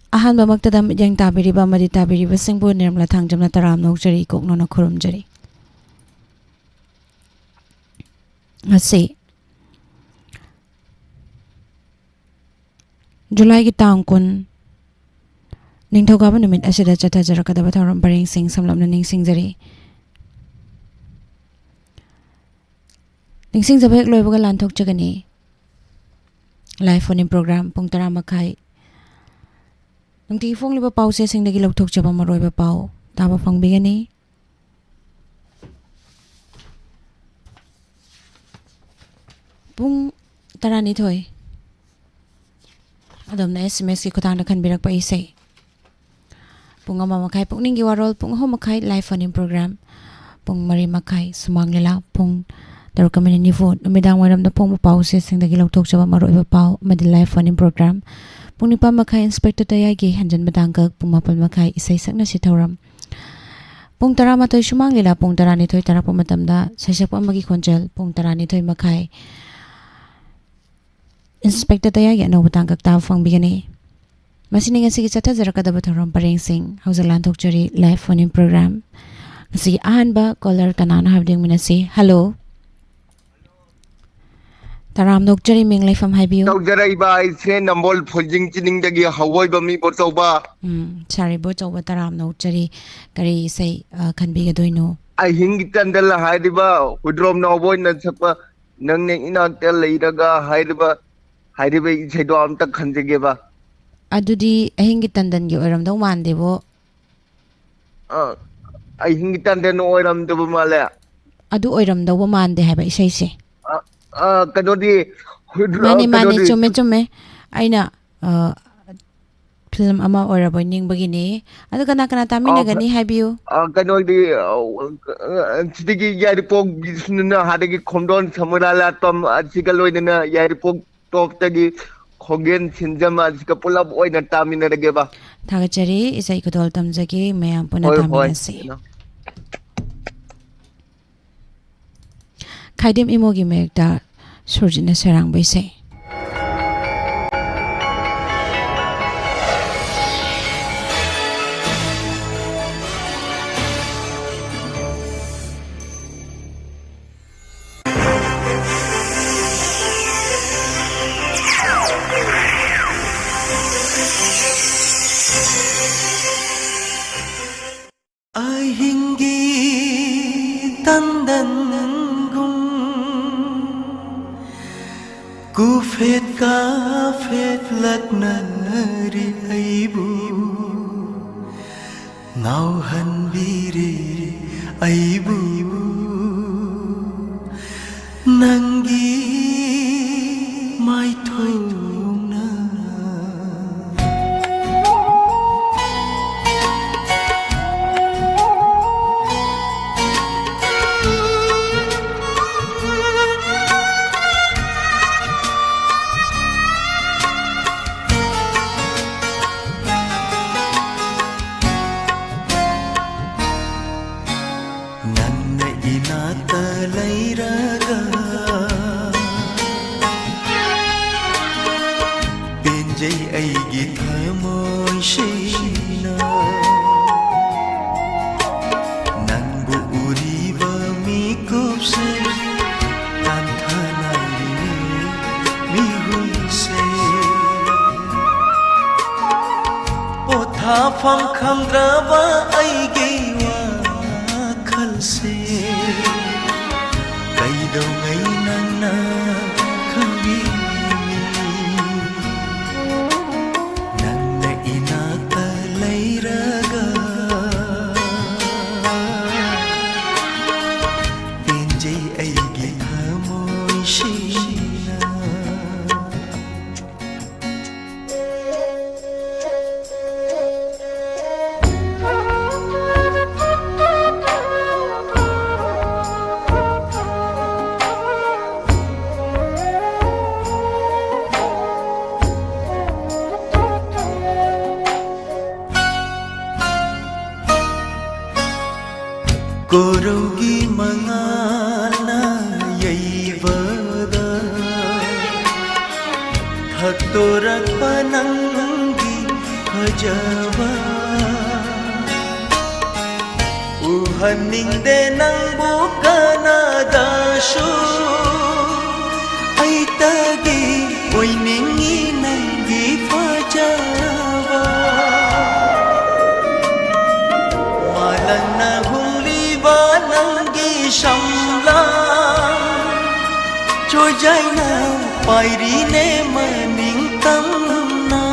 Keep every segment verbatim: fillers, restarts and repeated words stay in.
ꯑꯍꯥꯟꯕꯃꯛꯇꯗ ꯃꯤꯠꯌꯦꯡ ꯇꯥꯕꯤꯔꯤꯕ ꯑꯃꯗꯤ ꯇꯥꯕꯤꯔꯤꯕꯁꯤꯡꯕꯨ ꯅꯤꯔꯃꯂꯥ ꯊꯥꯡꯖꯝꯅ ꯇꯔꯥꯝꯅ ꯑꯣꯛꯆꯔꯤ, ꯀꯣꯛꯅꯣꯅ ꯈꯨꯔꯨꯝꯖꯔꯤ꯫ ꯉꯁꯤ ꯖꯨꯂꯥꯏꯒꯤ ꯇꯥꯡ ꯀꯨꯟ, ꯅꯤꯡꯊꯧꯀꯥꯕ ꯅꯨꯃꯤꯠ ꯑꯁꯤꯗ ꯆꯠꯊꯖꯔꯛꯀꯗꯕ ꯊꯧꯔꯝ ꯄꯔꯦꯡꯁꯤꯡ ꯁꯝꯂꯞꯅ ꯅꯤꯡꯁꯤꯡꯖꯔꯤ꯫ ꯅꯤꯡꯁꯤꯡꯖꯕ ꯍꯦꯛ ꯂꯣꯏꯕꯒ ꯂꯥꯟꯊꯣꯛꯆꯒꯅꯤ꯫ Live phone-in program ꯄꯨꯡ ꯇꯔꯥ ꯃꯈꯥꯏ꯫ ꯅꯨꯡꯇꯤꯒꯤ ꯐꯣꯡꯂꯤꯕ ꯄꯥꯎꯆꯦꯁꯤꯡꯗꯒꯤ ꯂꯧꯊꯣꯛꯆꯕ ꯃꯔꯨꯑꯣꯏꯕ ꯄꯥꯎ ꯇꯥꯕ ꯐꯪꯕꯤꯒꯅꯤ꯫ ꯄꯨꯡ ꯇꯔꯥꯅꯤꯊꯣꯏ, ꯑꯗꯣꯝꯅ S M S-ꯀꯤ ꯈꯨꯠꯊꯥꯡꯗ ꯈꯟꯕꯤꯔꯛꯄ ꯏꯁꯩ꯫ ꯄꯨꯡ ꯑꯃ ꯃꯈꯥꯏ, ꯄꯨꯛꯅꯤꯡꯒꯤ ꯋꯥꯔꯣꯜ꯫ ꯄꯨꯡ ꯑꯍꯨꯝ ꯃꯈꯥꯏ, live phone-in program꯫ ꯄꯨꯡ ꯃꯔꯤ ꯃꯈꯥꯏ, ꯁꯨꯃꯥꯡ ꯂꯤꯂꯥ꯫ ꯄꯨꯡ ꯇꯔꯨꯛꯀ ꯃꯤꯅꯤꯠ ꯅꯤꯐꯨ, ꯅꯨꯃꯤꯗꯥꯡ ꯋꯥꯏꯔꯝꯗ ꯐꯣꯡꯕ ꯄꯥꯎꯆꯦꯁꯤꯡꯗꯒꯤ ꯂꯧꯊꯣꯛꯆꯕ ꯃꯔꯨꯑꯣꯏꯕ ꯄꯥꯎ ꯑꯃꯗꯤ live phone-in program꯫ ꯄꯨꯡ ꯅꯤꯄꯥꯟ ꯃꯈꯥꯏ, Inspector ꯇꯌꯥꯏꯒꯤ ꯍꯟꯖꯟꯕ ꯇꯥꯡꯀꯛ꯫ ꯄꯨꯡ ꯃꯥꯄꯟ ꯃꯈꯥꯏ, ꯏꯁꯩ ꯁꯛꯅꯁꯤ ꯊꯧꯔꯝ꯫ ꯄꯨꯡ ꯇꯔꯥꯃꯥꯊꯣꯏ, ꯁꯨꯃꯥꯡ ꯂꯤꯂꯥ꯫ ꯄꯨꯡ ꯇꯔꯥꯅꯤꯊꯣꯏ ꯇꯥꯔꯛꯄ ꯃꯇꯝꯗ ꯁꯩꯁꯛꯄ ꯑꯃꯒꯤ ꯈꯣꯟꯖꯦꯜ꯫ ꯄꯨꯡ ꯇꯔꯥꯅꯤꯊꯣꯏ ꯃꯈꯥꯏ, Inspector ꯇꯌꯥꯏꯒꯤ ꯑꯅꯧꯕ ꯇꯥꯡꯀꯛ ꯇꯥꯕ ꯐꯪꯕꯤꯒꯅꯤ꯫ ꯃꯁꯤꯅꯤ ꯉꯁꯤꯒꯤ ꯆꯠꯊꯖꯔꯛꯀꯗꯕ ꯊꯧꯔꯝ ꯄꯔꯦꯡꯁꯤꯡ꯫ ꯍꯧꯖꯤꯛ ꯂꯥꯟꯊꯣꯛꯆꯔꯤ live phone-in program꯫ ꯉꯁꯤꯒꯤ ꯑꯍꯥꯟꯕ caller ꯀꯅꯥꯅꯣ ꯍꯥꯏꯕꯗꯨ ꯌꯦꯡꯃꯤꯟꯅꯁꯤ꯫ Hello꯫ ꯇꯔꯥꯝꯅ ꯑꯣꯛꯆꯔꯤ, ꯃꯤꯡ ꯂꯩꯐꯝ ꯍꯥꯏꯕꯤꯌꯨ꯫ ꯇꯧꯖꯔꯛꯏꯕ ꯑꯩꯁꯦ ꯅꯝꯕꯣꯜ ꯐꯨꯜꯖꯤꯡ ꯆꯤꯅꯤꯡꯗꯒꯤ ꯍꯧꯕꯣꯏꯕ ꯃꯤꯕꯣ ꯆꯧꯕ꯫ ꯎꯝ, ꯁꯥꯔꯤꯕꯣ ꯆꯧꯕ, ꯇꯔꯥꯝꯅ ꯑꯣꯛꯆꯔꯤ꯫ ꯀꯔꯤ ꯏꯁꯩ, ꯑ, ꯈꯟꯕꯤꯒꯗꯣꯏꯅꯣ? ꯑꯍꯤꯡꯒꯤ ꯇꯟꯗꯜ ꯍꯥꯏꯔꯤꯕ ꯍꯨꯏꯗ꯭ꯔꯣꯝ ꯅꯥꯎꯕꯣꯏꯅ ꯁꯛꯄ ꯅꯪꯅ ꯏꯅꯥꯛꯇ ꯂꯩꯔꯒ ꯍꯥꯏꯔꯤꯕ, ꯍꯥꯏꯔꯤꯕ ꯏꯁꯩꯗꯣ ꯑꯝꯇ ꯈꯟꯖꯒꯦꯕ꯫ ꯑꯗꯨꯗꯤ ꯑꯍꯤꯡꯒꯤ ꯇꯟꯗꯟꯒꯤ ꯑꯣꯏꯔꯝꯗꯧ ꯃꯥꯟꯗꯦꯕꯣ꯫ ꯑ, ꯑꯍꯤꯡꯒꯤ ꯇꯟꯗꯟ ꯑꯣꯏꯔꯝꯗꯕ ꯃꯥꯜꯂꯦ꯫ ꯑꯗꯨ ꯑꯣꯏꯔꯝꯗꯧꯕ ꯃꯥꯟꯗꯦ ꯍꯥꯏꯕ ꯏꯁꯩꯁꯦ꯫ ꯑ, ꯑ, ꯀꯩꯅꯣꯗꯤ, ꯍꯨꯏꯗ꯭ꯔꯣ-, ꯃꯥꯅꯦ, ꯃꯥꯅꯦ, ꯀꯩꯅꯣꯗꯤ꯫ ꯆꯨꯝꯃꯦ, ꯆꯨꯝꯃꯦ꯫ ꯑꯩꯅ, ꯑ, film ꯑꯃ ꯑꯣꯏꯔꯕꯣꯏ ꯅꯤꯡꯕꯒꯤꯅꯤ꯫ ꯑꯗꯨ ꯀꯅꯥ ꯀꯅꯥ ꯑ, ꯇꯥꯃꯤꯟꯅꯒꯅꯤ ꯍꯥꯏꯕꯤꯌꯨ꯫ ꯑ, ꯀꯩꯅꯣꯗꯤ, ꯑ, ꯑ, ꯁꯤꯗꯒꯤ ꯌꯥꯏꯔꯤꯄꯣꯛ ꯕꯤꯁꯅꯨꯅ ꯍꯥꯟꯅꯒꯤ ꯈꯣꯡꯗꯣꯟ ꯁꯃꯨꯔꯥ ꯂꯥꯠꯄꯝ ꯑꯁꯤꯒ ꯂꯣꯏꯅꯅ ꯌꯥꯏꯔꯤꯄꯣꯛ ꯇꯣꯞꯇꯒꯤ ꯈꯣꯡꯒꯦꯟ ꯁꯤꯟꯖꯝ ꯑꯁꯤꯒ ꯄꯨꯂꯞ ꯑꯣꯏꯅ ꯇꯥꯃꯤꯟꯅꯔꯒꯦꯕ꯫ ꯊꯥꯒꯠꯆꯔꯤ꯫ ꯏꯁꯩ ꯈꯨꯗꯣꯜ ꯇꯝꯖꯒꯦ꯫ ꯃꯌꯥꯝ ꯄꯨꯟꯅ ꯍꯣꯏ, ꯍꯣꯏ꯫ ꯇꯥꯃꯤꯟꯅꯁꯤ꯫ ꯈꯥꯏꯗꯦꯝ ꯏꯃꯣꯒꯤ ꯃꯥꯌꯦꯛꯇ ꯁꯨꯔꯖꯤꯠꯅ ꯁꯩꯔꯥꯡꯕ ꯏꯁꯩ꯫ ꯑꯍꯤꯡꯒꯤ ꯇꯟꯗꯟꯒꯨꯝ ꯀꯨꯐꯦꯠ ꯀꯥꯐꯦꯠꯂꯛꯅꯔꯤ ꯑꯩꯕꯨ, ꯉꯥꯎꯍꯟꯕꯤꯔꯦ ꯑꯩꯕꯨ ꯅꯪꯒꯤ ꯃꯥꯏꯊꯣꯡꯅ꯫ ꯅꯪꯅ ꯏꯅꯥꯛꯇ ꯂꯩꯔꯒ ꯄꯦꯟꯖꯩ ꯑꯩꯒꯤ ꯊꯃꯣꯏ ꯁꯦꯡꯅ꯫ ꯅꯪꯕꯨ ꯎꯔꯤꯕ ꯃꯤꯀꯨꯞꯁꯦ ꯇꯥꯟꯊꯅꯔꯤꯅꯤ ꯃꯤꯍꯨꯟꯁꯦ꯫ ꯄꯣꯊꯥꯐꯝ ꯈꯪꯗ꯭ꯔꯕ ꯑꯩꯒꯤ ꯋꯥꯈꯜꯁꯦ ꯀꯩꯗꯧꯉꯩ ꯅꯪꯅ ꯈꯪꯕꯤꯅꯤ? ꯅꯪꯅ ꯏꯅꯥꯛꯇ ꯂꯩꯔꯒ ꯄꯦꯟꯖꯩ ꯑꯩꯒꯤ ꯊꯃꯣꯏꯁꯤꯅ꯫ ꯀꯣꯔꯧꯒꯤ ꯃꯉꯥꯜꯅ ꯌꯩꯕꯗ ꯊꯛꯇꯣꯔꯛꯄ ꯅꯪꯒꯤ ꯐꯖꯕ ꯎꯍꯟꯅꯤꯡꯗꯦ ꯅꯪꯕꯨ ꯀꯅꯥꯗꯁꯨ꯫ ꯑꯩꯇꯒꯤ ꯑꯣꯏꯅꯤꯡꯉꯤ ꯅꯪꯒꯤ ꯐꯖꯕ꯫ ꯃꯥꯂꯥ ꯄꯥꯏꯔꯤꯅꯦ ꯃꯅꯤꯡ ꯇꯝꯅ,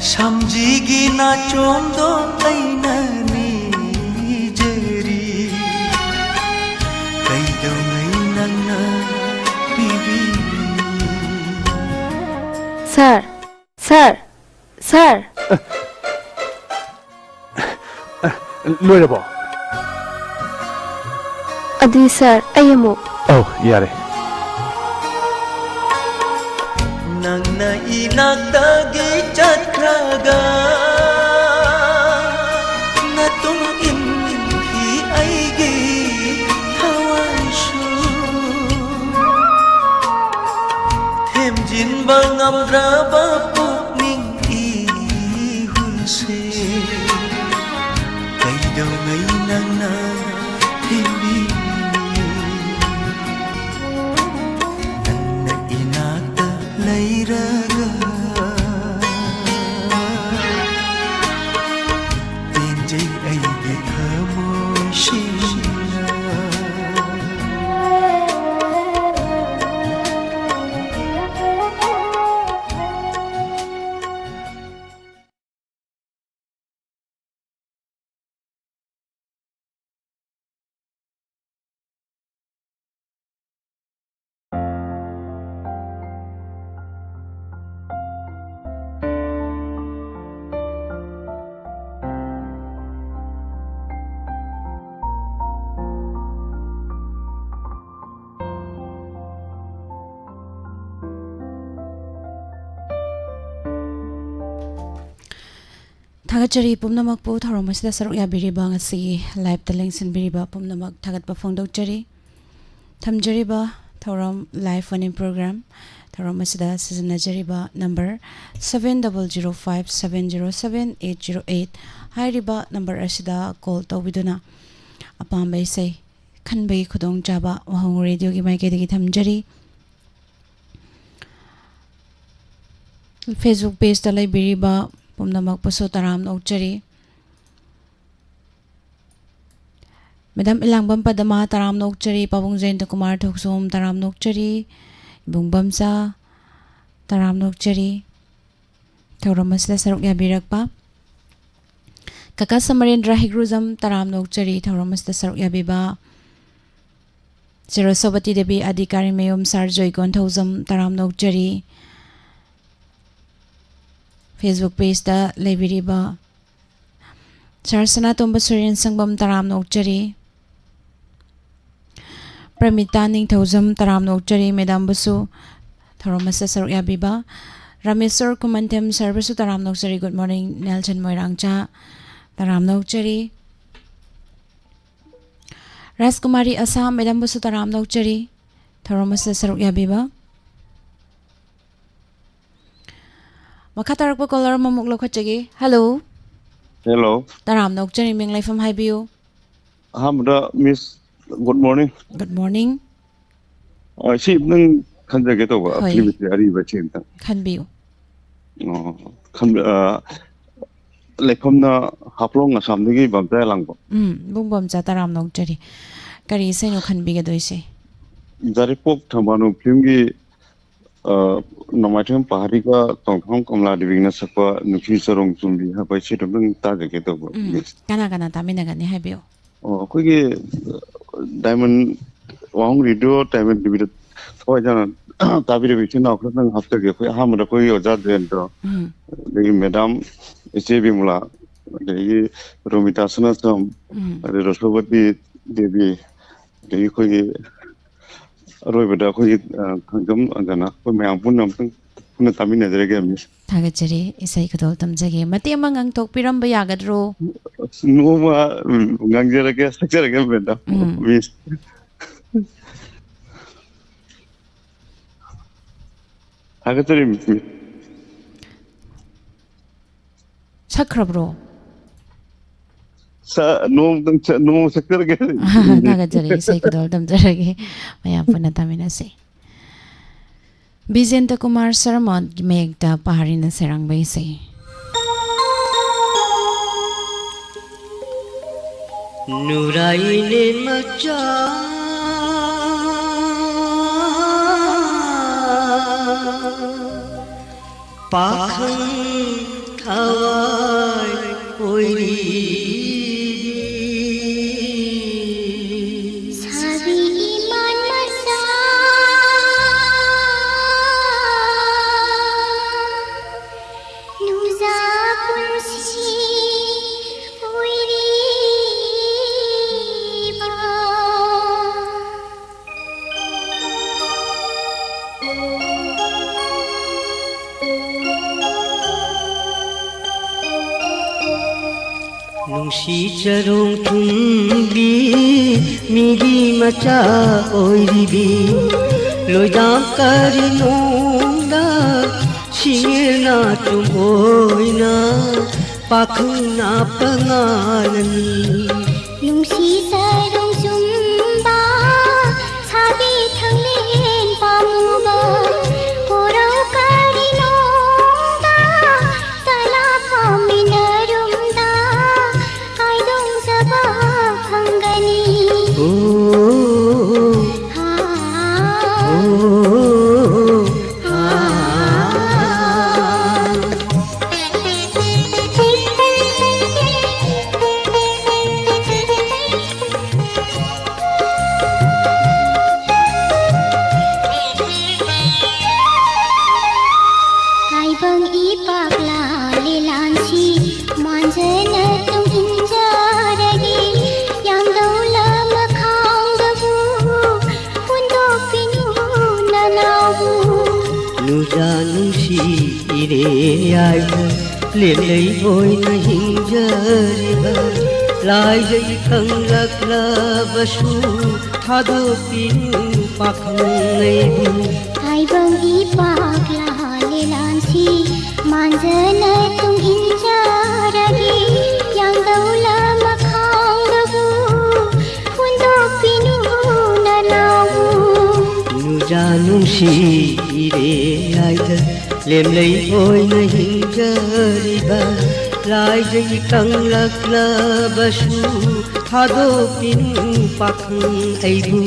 ꯁꯝꯖꯤꯒꯤ ꯅꯥꯆꯣꯝꯗꯣ ꯑꯩꯅ ꯅꯤꯖꯔꯤ, ꯀꯩꯗꯧꯉꯩ ꯅꯪꯅ ꯄꯤꯕꯤꯅꯤ? ꯁꯥꯔ, ꯁꯥꯔ, ꯁꯥꯔ꯫ ꯂꯣꯏꯔꯕꯣ? ꯑꯗꯨꯗꯤ ꯁꯥꯔ, ꯑꯩ ꯑꯃꯨꯛ꯫ ꯑꯧ, ꯌꯥꯔꯦ꯫ ꯅꯪꯅ ꯏꯅꯥꯛꯇꯒꯤ ꯆꯠꯈ꯭ꯔꯒ ꯅꯇꯨꯡ ꯏꯟꯈꯤ ꯑꯩꯒꯤ ꯊꯋꯥꯏꯁꯨ꯫ ꯊꯦꯝꯖꯤꯟꯕ ꯉꯝꯗ꯭ꯔꯕ ꯄꯨꯛꯅꯤꯡ ꯏꯍꯨꯜꯁꯦ ꯀꯩꯗꯧꯉꯩ ꯅꯪꯅ ꯊꯦꯝꯕꯤꯅꯤ? ꯅꯪꯅ ꯏꯅꯥꯛꯇ ꯂꯩꯔꯒ ꯄꯦꯟꯖꯩ ꯑꯩꯒꯤ ꯊꯃꯣꯏꯁꯤꯅ꯫ ꯊꯥꯒꯠꯆꯔꯤ ꯄꯨꯝꯅꯃꯛꯄꯨ, ꯊꯧꯔꯝ ꯑꯁꯤꯗ ꯁꯔꯨꯛ ꯌꯥꯕꯤꯔꯤꯕ, ꯉꯁꯤꯒꯤ live-ꯇ ꯂꯦꯡꯁꯤꯟꯕꯤꯔꯤꯕ ꯄꯨꯝꯅꯃꯛ ꯊꯥꯒꯠꯄ ꯐꯣꯡꯗꯣꯛꯆꯔꯤ꯫ ꯊꯝꯖꯔꯤꯕ ꯊꯧꯔꯝ live phone-in program, ꯊꯧꯔꯝ ꯑꯁꯤꯗ ꯁꯤꯖꯤꯟꯅꯖꯔꯤꯕ number seven double zero five seven zero seven eight zero eight ꯍꯥꯏꯔꯤꯕ number ꯑꯁꯤꯗ call ꯇꯧꯕꯤꯗꯨꯅ ꯑꯄꯥꯝꯕ ꯏꯁꯩ ꯈꯟꯕꯒꯤ ꯈꯨꯗꯣꯡꯆꯥꯕ ꯋꯥꯍꯣꯡ Radio-ꯒꯤ ꯃꯥꯏꯀꯩꯗꯒꯤ ꯊꯝꯖꯔꯤ꯫ Facebook page-ꯇ ꯂꯩꯕꯤꯔꯤꯕ ꯄꯨꯝꯅꯃꯛꯄꯨꯁꯨ ꯇꯔꯥꯝꯅ ꯑꯣꯛꯆꯔꯤ꯫ ꯃꯦꯗꯥꯝ ꯏꯂꯥꯡꯕꯝ ꯄꯗꯃꯥ, ꯇꯔꯥꯝꯅ ꯑꯣꯛꯆꯔꯤ꯫ ꯄꯥꯕꯨꯡ ꯖꯌꯟꯇ ꯀꯨꯃꯥꯔ ꯊꯣꯛꯆꯣꯝ, ꯇꯔꯥꯝꯅ ꯑꯣꯛꯆꯔꯤ꯫ ꯏꯕꯨꯡ ꯕꯝꯆꯥ, ꯇꯔꯥꯝꯅ ꯑꯣꯛꯆꯔꯤ꯫ ꯊꯧꯔꯝ ꯑꯁꯤꯗ ꯁꯔꯨꯛ ꯌꯥꯕꯤꯔꯛꯄ ꯀꯀꯥ ꯁꯃꯔꯦꯟꯗ꯭ꯔ ꯍꯩꯒ꯭ꯔꯨꯖꯝ, ꯇꯔꯥꯝꯅ ꯑꯣꯛꯆꯔꯤ꯫ ꯊꯧꯔꯝ ꯑꯁꯤꯗ ꯁꯔꯨꯛ ꯌꯥꯕꯤꯕ ꯁꯤꯔꯣꯁꯣꯕꯇꯤ ꯗꯦꯕꯤ, ꯑꯗꯤꯀꯥꯔꯤ ꯃꯌꯨꯝ ꯁꯥꯔ ꯖꯣꯏꯀꯣꯟ ꯊꯧꯖꯝ, ꯇꯔꯥꯝꯅ ꯑꯣꯛꯆꯔꯤ꯫ Facebook pageꯇ ꯂꯩꯕꯤꯔꯤꯕ ꯁꯥꯔ ꯁꯅꯥꯇꯣꯝꯕ ꯁꯨꯔꯦꯟ ꯁꯪꯕꯝ, ꯇꯔꯥꯝꯅ ꯑꯣꯛꯆꯔꯤ꯫ ꯄ꯭ꯔꯃꯤꯇꯥ ꯅꯤꯡꯊꯧꯖꯝ, ꯇꯔꯥꯝꯅ ꯑꯣꯛꯆꯔꯤ꯫ ꯃꯦꯗꯥꯝꯕꯨꯁꯨ ꯊꯧꯔꯝ ꯑꯁꯤꯗ ꯁꯔꯨꯛ ꯌꯥꯕꯤꯕ ꯔꯥꯃꯦꯁꯣꯔ ꯀꯨꯃꯟꯊꯦꯝ ꯁꯥꯔꯕꯨꯁꯨ ꯇꯔꯥꯝꯅ ꯑꯣꯛꯆꯔꯤ꯫ Good morning ꯅꯦꯜꯁꯟ ꯃꯣꯏꯔꯥꯡꯆꯥ, ꯇꯔꯥꯝꯅ ꯑꯣꯛꯆꯔꯤ꯫ ꯔꯥꯖꯀꯨꯃꯥꯔꯤ ꯑꯁꯥ, ꯃꯦꯗꯥꯝꯕꯨꯁꯨ ꯇꯔꯥꯝꯅ ꯑꯣꯛꯆꯔꯤ꯫ ꯊꯧꯔꯝ ꯑꯁꯤꯗ ꯁꯔꯨꯛ ꯌꯥꯕꯤꯕ ꯃꯈꯥ ꯇꯥꯔꯛꯄ caller ꯑꯃꯃꯨꯛ ꯂꯧꯈꯠꯆꯒꯦ꯫ Hello꯫ Hello꯫ ꯇꯔꯥꯝꯅ ꯑꯣꯛꯆꯔꯤ, ꯃꯤꯡ ꯂꯩꯐꯝ ꯍꯥꯏꯕꯤꯌꯨ꯫ ꯑꯍꯥꯟꯕꯗ Miss, good morning꯫ Good morning꯫ ꯑ, ꯁꯤ ꯑꯝꯇꯪ ꯈꯟꯖꯒꯦ ꯇꯧꯕ, ꯍꯣꯏ꯫ ꯑꯔꯤꯕꯁꯦ, ꯑꯔꯤꯕꯁꯦ ꯑꯝꯇꯪ꯫ ꯈꯟꯕꯤꯌꯨ꯫ ꯑꯣ, ꯈꯟ-, ꯑ, ꯂꯩꯐꯝꯅ ꯍꯥꯐꯂꯣꯡ ꯑꯁꯥꯝꯗꯒꯤ ꯕꯝꯆꯥ ꯂꯥꯡꯕ꯫ ꯎꯝ, ꯏꯕꯨꯡ ꯕꯝꯆꯥ, ꯇꯔꯥꯝꯅ ꯑꯣꯛꯆꯔꯤ꯫ ꯀꯔꯤ ꯏꯁꯩꯅꯣ ꯈꯟꯕꯤꯒꯗꯣꯏꯁꯦ? ꯌꯥꯏꯔꯤꯄꯣꯛ ꯊꯝꯕꯥꯜꯅꯨ ꯐꯤꯂꯝꯒꯤ, ꯑ, ꯅꯣꯡꯃꯥꯏꯊꯦꯝ ꯄꯍꯥꯔꯤꯒ ꯇꯣꯡꯊꯥꯝ ꯀꯃꯂꯥ ꯗꯦꯕꯤꯅ ꯁꯛꯄ ꯅꯨꯡꯁꯤ ꯆꯔꯣꯡ ꯆꯨꯝꯕꯤ ꯍꯥꯏꯕ ꯏꯁꯩꯗꯣ ꯑꯝꯇꯪ ꯇꯥꯖꯒꯦ ꯇꯧꯕ, ꯎꯝ, Miss꯫ ꯀꯅꯥ ꯀꯅꯥ ꯇꯥꯃꯤꯟꯅꯒꯅꯤ ꯍꯥꯏꯕꯤꯌꯨ꯫ ꯑꯣ, ꯑꯩꯈꯣꯏꯒꯤ, ꯑ, Diamond, ꯋꯥꯍꯣꯡ Radio Diamond ꯇꯤꯚꯤꯗ ꯊꯋꯥꯏ ꯌꯥꯎꯅ ꯇꯥꯕꯤꯔꯤꯕ ꯏꯆꯤꯟ ꯏꯅꯥꯎ ꯈꯔꯗꯪ ꯍꯥꯞꯆꯒꯦ꯫ ꯑꯩꯈꯣꯏ ꯑꯍꯥꯟꯕꯗ ꯑꯩꯈꯣꯏꯒꯤ ꯑꯣꯖꯥ ꯖꯌꯟꯇ, ꯎꯝ꯫ ꯑꯗꯒꯤ ꯃꯦꯗꯥꯝ ꯏꯆꯦ ꯕꯤꯃꯂꯥ, ꯑꯗꯒꯤ ꯔꯣꯃꯤꯇꯥ ꯁꯅꯥꯆꯝ, ꯎꯝ꯫ ꯑꯗꯩ ꯔꯣꯁꯣꯕꯇꯤ ꯗꯦꯕꯤ, ꯑꯗꯒꯤ ꯑꯩꯈꯣꯏꯒꯤ ꯑꯔꯣꯏꯕꯗ ꯑꯩꯈꯣꯏꯒꯤ, ꯑ, ꯈꯥꯡꯖꯝ ꯑꯪꯀꯅ ꯑꯩꯈꯣꯏ ꯃꯌꯥꯝ ꯄꯨꯟꯅ ꯑꯃꯨꯛꯇꯪ ꯄꯨꯟꯅ ꯇꯥꯃꯤꯟꯅꯖꯔꯒꯦ, Miss꯫ ꯊꯥꯒꯠꯆꯔꯤ꯫ ꯏꯁꯩ ꯈꯨꯗꯣꯜ ꯇꯝꯖꯒꯦ꯫ ꯃꯇꯦꯛ ꯑꯃ ꯉꯥꯡꯊꯣꯛꯄꯤꯔꯝꯕ ꯌꯥꯒꯗ꯭ꯔꯣ? ꯑꯁ, ꯅꯣꯡꯃ, ꯎꯝ, ꯉꯥꯡꯖꯔꯒꯦ, ꯁꯛꯆꯔꯒꯦ, ꯃꯦꯗꯥꯝ꯫ ꯎꯝ꯫ Miss꯫ ꯊꯥꯒꯠꯆꯔꯤ, Miss꯫ ꯁꯛꯈ꯭ꯔꯕ꯭ꯔꯣ? ꯁ-, ꯅꯣꯡꯃꯇꯪ ꯁ-, ꯅꯣꯡꯃ ꯁꯛꯆꯔꯒꯦ꯫ ꯊꯥꯒꯠꯆꯔꯤ꯫ ꯏꯁꯩ ꯈꯨꯗꯣꯜ ꯇꯝꯖꯔꯒꯦ꯫ ꯃꯌꯥꯝ ꯄꯨꯟꯅ ꯇꯥꯃꯤꯟꯅꯁꯤ꯫ ꯕꯤꯖꯦꯟꯗ꯭ꯔ ꯀꯨꯃꯥꯔ ꯁꯔꯃꯒꯤ ꯃꯌꯦꯛꯇ ꯄꯍꯥꯔꯤꯅ ꯁꯩꯔꯥꯡꯕ ꯏꯁꯩ꯫ ꯅꯨꯔꯥꯏꯅꯦ ꯃꯆꯥ, ꯄꯥꯈꯪ ꯊꯋꯥꯏ ꯑꯣꯏꯔꯤꯕꯤ꯫ ꯁꯥꯕꯤ ꯏꯃꯥꯟ ꯃꯆꯥ, ꯅꯨꯡꯖꯥ ꯄꯨꯟꯁꯤ ꯑꯣꯏꯔꯤꯕ꯫ ꯅꯨꯡꯁꯤ ꯆꯔꯣꯡ ꯊꯨꯝꯕꯤ, ꯃꯤꯒꯤ ꯃꯆꯥ ꯑꯣꯏꯔꯤꯕꯤ, ꯂꯣꯏꯗꯥꯝ ꯀꯔꯤ ꯅꯣꯡꯗ ꯁꯤꯡꯉꯦꯅ ꯇꯨꯝ ꯑꯣꯏꯅ ꯄꯥꯈꯪꯅ ꯄꯉꯥꯜꯅꯤ꯫ ꯅꯨꯡꯁꯤ ꯆꯔꯣꯡ ꯆꯨꯝꯕ, ꯁꯥꯕꯤ ꯊꯪꯂꯦꯟ ꯄꯥꯝꯃꯨꯕ, ꯀꯣꯔꯧ ꯀꯔꯤ ꯅꯣꯡꯗ ꯇꯂꯥ ꯐꯥꯎꯃꯤꯟꯅꯔꯨꯝꯗ ꯀꯥꯏꯗꯣꯡꯖꯕ ꯐꯪꯒꯅꯤ꯫ ꯑꯣ, ꯍꯥ, ꯑꯣ, ꯍꯥ꯫ ꯇꯥꯏꯕꯪ ꯏꯄꯥꯛꯂꯥ ꯂꯤꯂꯥꯟꯁꯤ ꯃꯥꯟꯖꯅ ꯇꯨꯡ ꯏꯟꯖꯔꯒꯦ꯫ ꯌꯥꯡꯗꯧ ꯂꯃꯈꯥꯡꯗꯕꯨ ꯍꯨꯟꯗꯣꯛꯄꯤꯅꯨ ꯅꯅꯥꯎꯕꯨ꯫ ꯅꯨꯡꯖꯥ ꯅꯨꯡꯁꯤ ꯏꯔꯦ ꯌꯥꯏꯗ ꯂꯦꯝꯂꯩ ꯑꯣꯏꯅ ꯍꯤꯡꯖꯔꯤꯕ, ꯂꯥꯏꯖꯩ ꯈꯪꯂꯛꯂꯕꯁꯨ ꯊꯥꯗꯣꯛꯄꯤꯅꯨ ꯄꯥꯈꯪ ꯑꯩꯕꯨ꯫ ꯇꯥꯏꯕꯪ ꯏꯄꯥꯛꯂꯥ ꯂꯤꯂꯥꯟꯁꯤ ꯃꯥꯟꯖꯅ ꯇꯨꯡ ꯏꯟꯖꯔꯒꯦ꯫ ꯌꯥꯡꯗꯧ ꯂꯃꯈꯥꯡꯗꯕꯨ ꯍꯨꯟꯗꯣꯛꯄꯤꯅꯨ ꯅꯅꯥꯎꯕꯨ꯫ ꯅꯨꯡꯖꯥ ꯅꯨꯡꯁꯤ ꯏꯔꯦ ꯌꯥꯏꯗ ꯂꯦꯝꯂꯩ ꯑꯣꯏꯅ ꯍꯤꯡꯖꯔꯤꯕ, ꯂꯥꯏꯖꯩ ꯀꯪꯂꯛꯂꯕꯁꯨ ꯊꯥꯗꯣꯛꯄꯤꯅꯨ ꯄꯥꯈꯪ ꯑꯩꯕꯨ꯫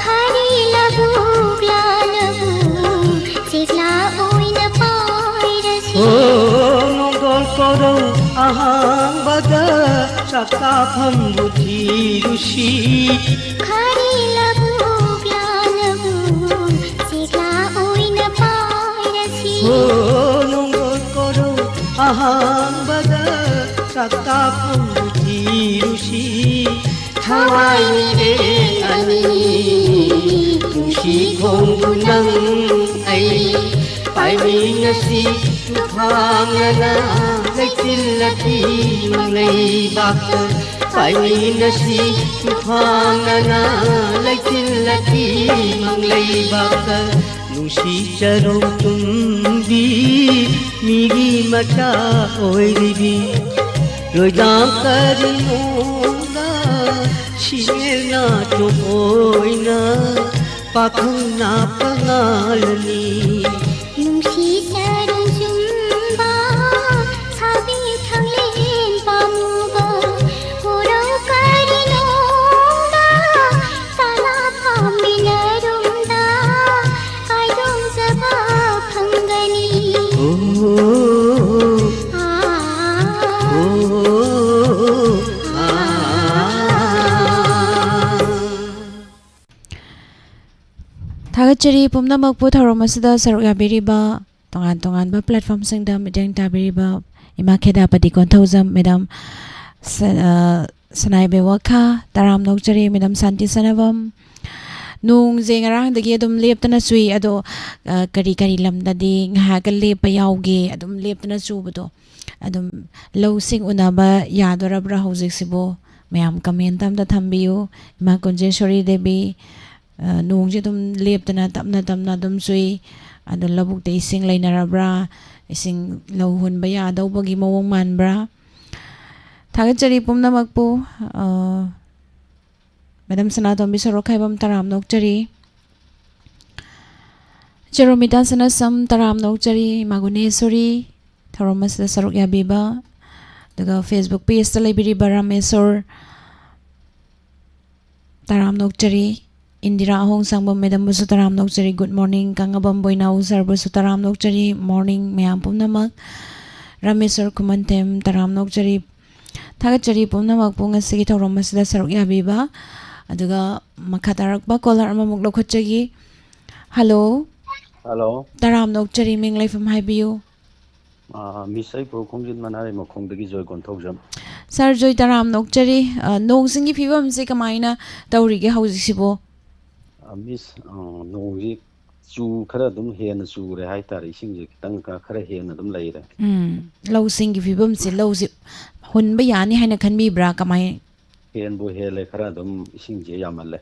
ꯈꯥꯔꯤ ꯂꯧꯕꯨꯛ ꯂꯥꯟꯅꯕꯨ ꯆꯦꯛꯂꯥ ꯑꯣꯏꯅ ꯄꯥꯏꯔꯁꯤ꯫ ꯍꯣ, ꯅꯣꯡꯗꯣꯜ ꯀꯣꯔꯧ ꯑꯍꯥꯡꯕꯗ ꯆꯥꯛꯇꯥꯐꯝꯕꯨ ꯊꯤꯔꯨꯁꯤ꯫ ꯈꯥꯔꯤ ꯂꯧꯕꯨꯛ ꯂꯥꯟꯅꯕꯨ ꯆꯦꯛꯂꯥ ꯑꯣꯏꯅ ꯄꯥꯏꯔꯁꯤ꯫ ꯍꯣ, ꯅꯣꯡꯗꯣꯜ ꯀꯣꯔꯧ ꯑꯍꯥꯡꯕꯗ ꯆꯥꯛꯇꯥꯐꯝꯕꯨ ꯊꯤꯔꯨꯁꯤ꯫ ꯊꯋꯥꯏ ꯃꯤꯔꯦꯜ ꯑꯅꯤ ꯅꯨꯡꯁꯤ ꯈꯣꯡꯕꯨ ꯅꯪ ꯑꯩ ꯄꯥꯏꯃꯤꯟꯅꯁꯤ꯫ ꯇꯨꯐꯥꯟꯅꯅ ꯂꯩꯆꯤꯜꯂꯗꯤ ꯃꯪꯂꯩꯕꯥꯛꯇ ꯄꯥꯏꯃꯤꯟꯅꯁꯤ꯫ ꯇꯨꯐꯥꯟꯅꯅ ꯂꯩꯆꯤꯜꯂꯗꯤ ꯃꯪꯂꯩꯕꯥꯛꯇ ꯅꯨꯡꯁꯤ ꯆꯔꯣꯡ ꯇꯨꯝꯕꯤ ꯃꯤꯒꯤ ꯃꯆꯥ ꯑꯣꯏꯔꯤꯕꯤ ꯂꯣꯏꯗꯥꯝ ꯀꯔꯤꯅꯣꯗ ꯁꯤꯅꯦꯅ ꯆꯣꯛꯑꯣꯏꯅ ꯄꯥꯈꯪꯅ ꯄꯉꯥꯜꯅꯤ꯫ ꯅꯨꯡꯁꯤ ꯆꯔꯣꯡ ꯆꯨꯝꯕ ꯁꯥꯕꯤ ꯊꯥꯡꯂꯦꯟ ꯄꯥꯝꯃꯨꯕ ꯍꯣꯔꯧ ꯀꯔꯤꯅꯣꯗ ꯆꯥꯂꯥ ꯐꯥꯃꯤꯟꯅꯔꯨꯝꯗ ꯀꯥꯏꯗꯣꯡꯖꯕ ꯐꯪꯒꯅꯤ꯫ ꯑꯣ, ꯑꯥ, ꯑꯣ, ꯑꯥ꯫ ꯊꯥꯒꯠꯆꯔꯤ ꯄꯨꯝꯅꯃꯛꯄꯨ ꯊꯧꯔꯝ ꯑꯁꯤꯗ ꯁꯔꯨꯛ ꯌꯥꯕꯤꯔꯤꯕ ꯇꯣꯉꯥꯟ ꯇꯣꯉꯥꯟꯕ platformꯁꯤꯡꯗ ꯃꯤꯠꯌꯦꯡ ꯇꯥꯕꯤꯔꯤꯕ ꯏꯃꯥ ꯈꯦꯗꯥꯄꯇꯤ ꯀꯣꯟꯊꯧꯖꯝ, ꯃꯦꯗꯥꯝ ꯁ-, ꯑ, ꯁꯅꯥꯏꯕꯦ ꯋꯥꯈꯥ, ꯇꯔꯥꯝꯅ ꯑꯣꯛꯆꯔꯤ, ꯃꯦꯗꯥꯝ ꯁꯥꯟꯇꯤ ꯁꯅꯥꯕꯝ꯫ ꯅꯣꯡꯁꯦ ꯉꯔꯥꯡꯗꯒꯤ ꯑꯗꯨꯝ ꯂꯦꯞꯇꯅ ꯆꯨꯏ, ꯑꯗꯣ, ꯑ, ꯀꯔꯤ ꯀꯔꯤ ꯂꯝꯗꯗꯤ ꯉꯥꯏꯍꯥꯛꯀ ꯂꯦꯞꯄ ꯌꯥꯎꯒꯦ, ꯑꯗꯨꯝ ꯂꯦꯞꯇꯅ ꯆꯨꯕꯗꯣ? ꯑꯗꯨꯝ ꯂꯧꯁꯤꯡ ꯎꯅꯕ ꯌꯥꯗꯣꯔꯕ꯭ꯔꯥ ꯍꯧꯖꯤꯛꯁꯤꯕꯨ? ꯃꯌꯥꯝ comment ꯑꯝꯇ ꯊꯝꯕꯤꯌꯨ꯫ ꯏꯃꯥ ꯀꯨꯟꯖꯦꯁꯣꯔꯤ ꯗꯦꯕꯤ, ꯑ, ꯅꯣꯡꯁꯦ ꯑꯗꯨꯝ ꯂꯦꯞꯇꯅ ꯇꯞꯅ ꯇꯞꯅ ꯑꯗꯨꯝ ꯆꯨꯏ꯫ ꯑꯗꯣ ꯂꯧꯕꯨꯛꯇ ꯏꯁꯤꯡ ꯂꯩꯅꯔꯕ꯭ꯔꯥ? ꯏꯁꯤꯡ ꯂꯧ ꯍꯨꯟꯕ ꯌꯥꯗꯧꯕꯒꯤ ꯃꯑꯣꯡ ꯃꯥꯟꯕ꯭ꯔꯥ? ꯊꯥꯒꯠꯆꯔꯤ ꯄꯨꯝꯅꯃꯛꯄꯨ꯫ ꯑ, ꯃꯦꯗꯥꯝ ꯁꯅꯥꯇꯣꯝꯕꯤ ꯁꯣꯔꯣꯛꯈꯥꯏꯕꯝ, ꯇꯔꯥꯝꯅ ꯑꯣꯛꯆꯔꯤ꯫ ꯆꯔꯨꯃꯤꯇꯥ ꯁꯅꯥꯁꯝ, ꯇꯔꯥꯝꯅ ꯑꯣꯛꯆꯔꯤ꯫ ꯏꯃꯥ ꯒꯨꯅꯦꯁꯣꯔꯤ, ꯊꯧꯔꯝ ꯑꯁꯤꯗ ꯁꯔꯨꯛ ꯌꯥꯕꯤꯕ꯫ ꯑꯗꯨꯒ Facebook pageꯇ ꯂꯩꯕꯤꯔꯤꯕ ꯔꯥꯃꯦꯁꯣꯔ, ꯇꯔꯥꯝꯅ ꯑꯣꯛꯆꯔꯤ꯫ ꯏꯟꯗꯤꯔꯥ ꯑꯍꯣꯡꯁꯥꯡꯕꯝ ꯃꯦꯗꯥꯝꯕꯨꯁꯨ ꯇꯔꯥꯝꯅ ꯑꯣꯛꯆꯔꯤ꯫ Good morning, ꯀꯪꯉꯕꯝ ꯕꯣꯏꯅꯥꯎ ꯁꯥꯔꯕꯨꯁꯨ ꯇꯔꯥꯝꯅ ꯑꯣꯛꯆꯔꯤ꯫ Morning, ꯃꯌꯥꯝ ꯄꯨꯝꯅꯃꯛ꯫ ꯔꯥꯃꯦꯁꯣꯔ ꯈꯨꯃꯟꯊꯦꯝ, ꯇꯔꯥꯝꯅ ꯑꯣꯛꯆꯔꯤ꯫ ꯊꯥꯒꯠꯆꯔꯤ ꯄꯨꯝꯅꯃꯛꯄꯨ ꯉꯁꯤꯒꯤ ꯊꯧꯔꯝ ꯑꯁꯤꯗ ꯁꯔꯨꯛ ꯌꯥꯕꯤꯕ꯫ ꯑꯗꯨꯒ ꯃꯈꯥ ꯇꯥꯔꯛꯄ caller ꯑꯃꯃꯨꯛ ꯂꯧꯈꯠꯆꯒꯦ꯫ Hello꯫ Hello꯫ ꯇꯔꯥꯝꯅ ꯑꯣꯛꯆꯔꯤ, ꯃꯤꯡ ꯂꯩꯐꯝ ꯍꯥꯏꯕꯤꯌꯨ꯫ ꯑꯥ, Miss, ꯑꯩ ꯄꯨꯔꯣꯛ ꯈꯣꯡꯖꯤꯟ ꯃꯅꯥꯔꯩ ꯃꯈꯣꯡꯗꯒꯤ ꯖꯣꯏ ꯀꯣꯟꯊꯧꯖꯝ꯫ Sir ꯖꯣꯏ, ꯇꯔꯥꯝꯅ ꯑꯣꯛꯆꯔꯤ꯫ ꯑ, ꯅꯣꯡ ꯁꯤꯡꯒꯤ ꯐꯤꯕꯝꯁꯦ ꯀꯃꯥꯏꯅ ꯇꯧꯔꯤꯒꯦ ꯍꯧꯖꯤꯛꯁꯤꯕꯨ? ꯑ, Miss, ꯑ, ꯅꯣꯡꯁꯤ ꯆꯨ-, ꯈꯔ ꯑꯗꯨꯝ ꯍꯦꯟꯅ ꯆꯨꯔꯦ ꯍꯥꯏꯇꯥꯔꯦ, ꯏꯁꯤꯡꯁꯦ ꯈꯤꯇꯪ ꯈ-, ꯈꯔ ꯍꯦꯟꯅ ꯑꯗꯨꯝ ꯂꯩꯔꯦ꯫ ꯎꯝ, ꯂꯧꯁꯤꯡꯒꯤ ꯐꯤꯕꯝꯁꯦ, ꯂꯧꯁꯤ ꯍꯨꯟꯕ ꯌꯥꯅꯤ ꯍꯥꯏꯅ ꯈꯟꯕꯤꯕ꯭ꯔꯥ? ꯀꯃꯥꯏ? ꯍꯦꯟꯕꯨ ꯍꯦꯜꯂꯦ, ꯈꯔ ꯑꯗꯨꯝ ꯏꯁꯤꯡꯁꯦ ꯌꯥꯝꯃꯜꯂꯦ꯫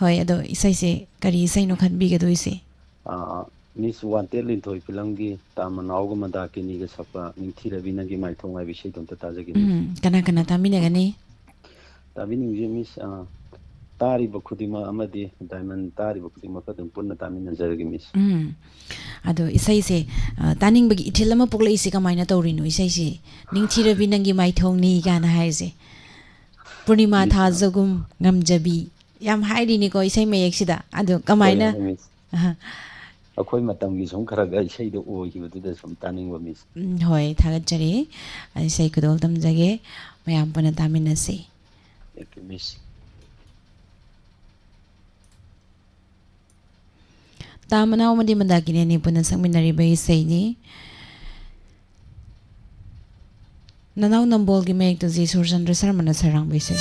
ꯍꯣꯏ, ꯑꯗꯣ ꯏꯁꯩꯁꯦ ꯀꯔꯤ ꯏꯁꯩꯅꯣ ꯈꯟꯕꯤꯒꯗꯣꯏꯁꯦ? ꯑꯥ, Miss, ꯋꯥꯟꯇꯦꯠ ꯂꯤꯟꯊꯣꯏ ꯐꯤꯂꯝꯒꯤ ꯇꯥ ꯃꯅꯥꯎꯒ ꯃꯟꯗꯥꯀꯤꯅꯤꯒ ꯁꯛꯄ ꯅꯤꯡꯊꯤꯔꯕꯤ ꯅꯪꯒꯤ ꯃꯥꯏꯊꯣꯡ ꯍꯥꯏꯕ ꯏꯁꯩꯗꯣ ꯑꯝꯇ ꯇꯥꯖꯒꯦ, Miss꯫ ꯎꯝ, ꯀꯅꯥ ꯀꯅꯥ ꯇꯥꯃꯤꯟꯅꯒꯅꯤ? ꯇꯥꯕꯤꯅꯤꯡꯉꯤꯁꯦ, Miss, ꯑꯥ, ꯇꯥꯔꯤꯕ ꯈꯨꯗꯤꯡꯃꯛ ꯑꯃꯗꯤ Diamond ꯇꯥꯔꯤꯕ ꯈꯨꯗꯤꯡꯃꯛꯀ ꯑꯗꯨꯝ ꯄꯨꯟꯅ ꯇꯥꯃꯤꯟꯅꯖꯔꯒꯦ, Miss꯫ ꯎꯝ꯫ ꯑꯗꯣ ꯏꯁꯩꯁꯦ, ꯑ, ꯇꯥꯅꯤꯡꯕꯒꯤ ꯏꯊꯤꯜ ꯑꯃ ꯄꯣꯛꯂꯛꯏꯁꯦ ꯀꯃꯥꯏꯅ ꯇꯧꯔꯤꯅꯣ? ꯏꯁꯩꯁꯦ "ꯅꯤꯡꯊꯤꯔꯕꯤ ꯅꯪꯒꯤ ꯃꯥꯏꯊꯣꯡꯅꯤ" ꯀꯥꯏꯅ ꯍꯥꯏꯔꯤꯁꯦ꯫ "ꯄꯨꯔꯅꯤꯃꯥ ꯊꯥꯖꯒꯨꯝ ꯉꯝꯖꯕꯤ" ꯌꯥꯝ ꯍꯥꯏꯔꯤꯅꯤꯀꯣ ꯏꯁꯩ ꯃꯌꯦꯛꯁꯤꯗ꯫ ꯑꯗꯣ ꯀꯃꯥꯏꯅ? ꯍꯣꯏ, ꯍꯣꯏ, Miss꯫ ꯑꯍ꯫ ꯑꯩꯈꯣꯏ ꯃꯇꯝꯒꯤ ꯁꯨꯝ ꯈꯔ ꯈꯔ ꯏꯁꯩꯗꯣ ꯑꯣꯏꯈꯤꯕꯗꯨꯗ ꯁꯨꯝ ꯇꯥꯅꯤꯡꯕ, Miss꯫ ꯎꯝ, ꯍꯣꯏ, ꯊꯥꯒꯠꯆꯔꯤ꯫ ꯏꯁꯩ ꯈꯨꯗꯣꯜ ꯇꯝꯖꯒꯦ꯫ ꯃꯌꯥꯝ ꯄꯨꯟꯅ ꯇꯥꯃꯤꯟꯅꯁꯤ꯫ Thank you, Miss꯫ ꯇꯥ ꯃꯅꯥꯎ ꯑꯃꯗꯤ ꯃꯟꯗꯥꯀꯤꯅꯤ ꯑꯅꯤ ꯄꯨꯟꯅ ꯁꯛꯃꯤꯟꯅꯔꯤꯕ ꯏꯁꯩꯅꯤ꯫ ꯅꯅꯥꯎ ꯅꯝꯕꯣꯜꯒꯤ ꯃꯌꯦꯛꯇ ꯖꯤ ꯁꯨꯔꯆꯟꯗ꯭ꯔ ꯁꯔꯃꯅ ꯁꯩꯔꯥꯡꯕ ꯏꯁꯩ꯫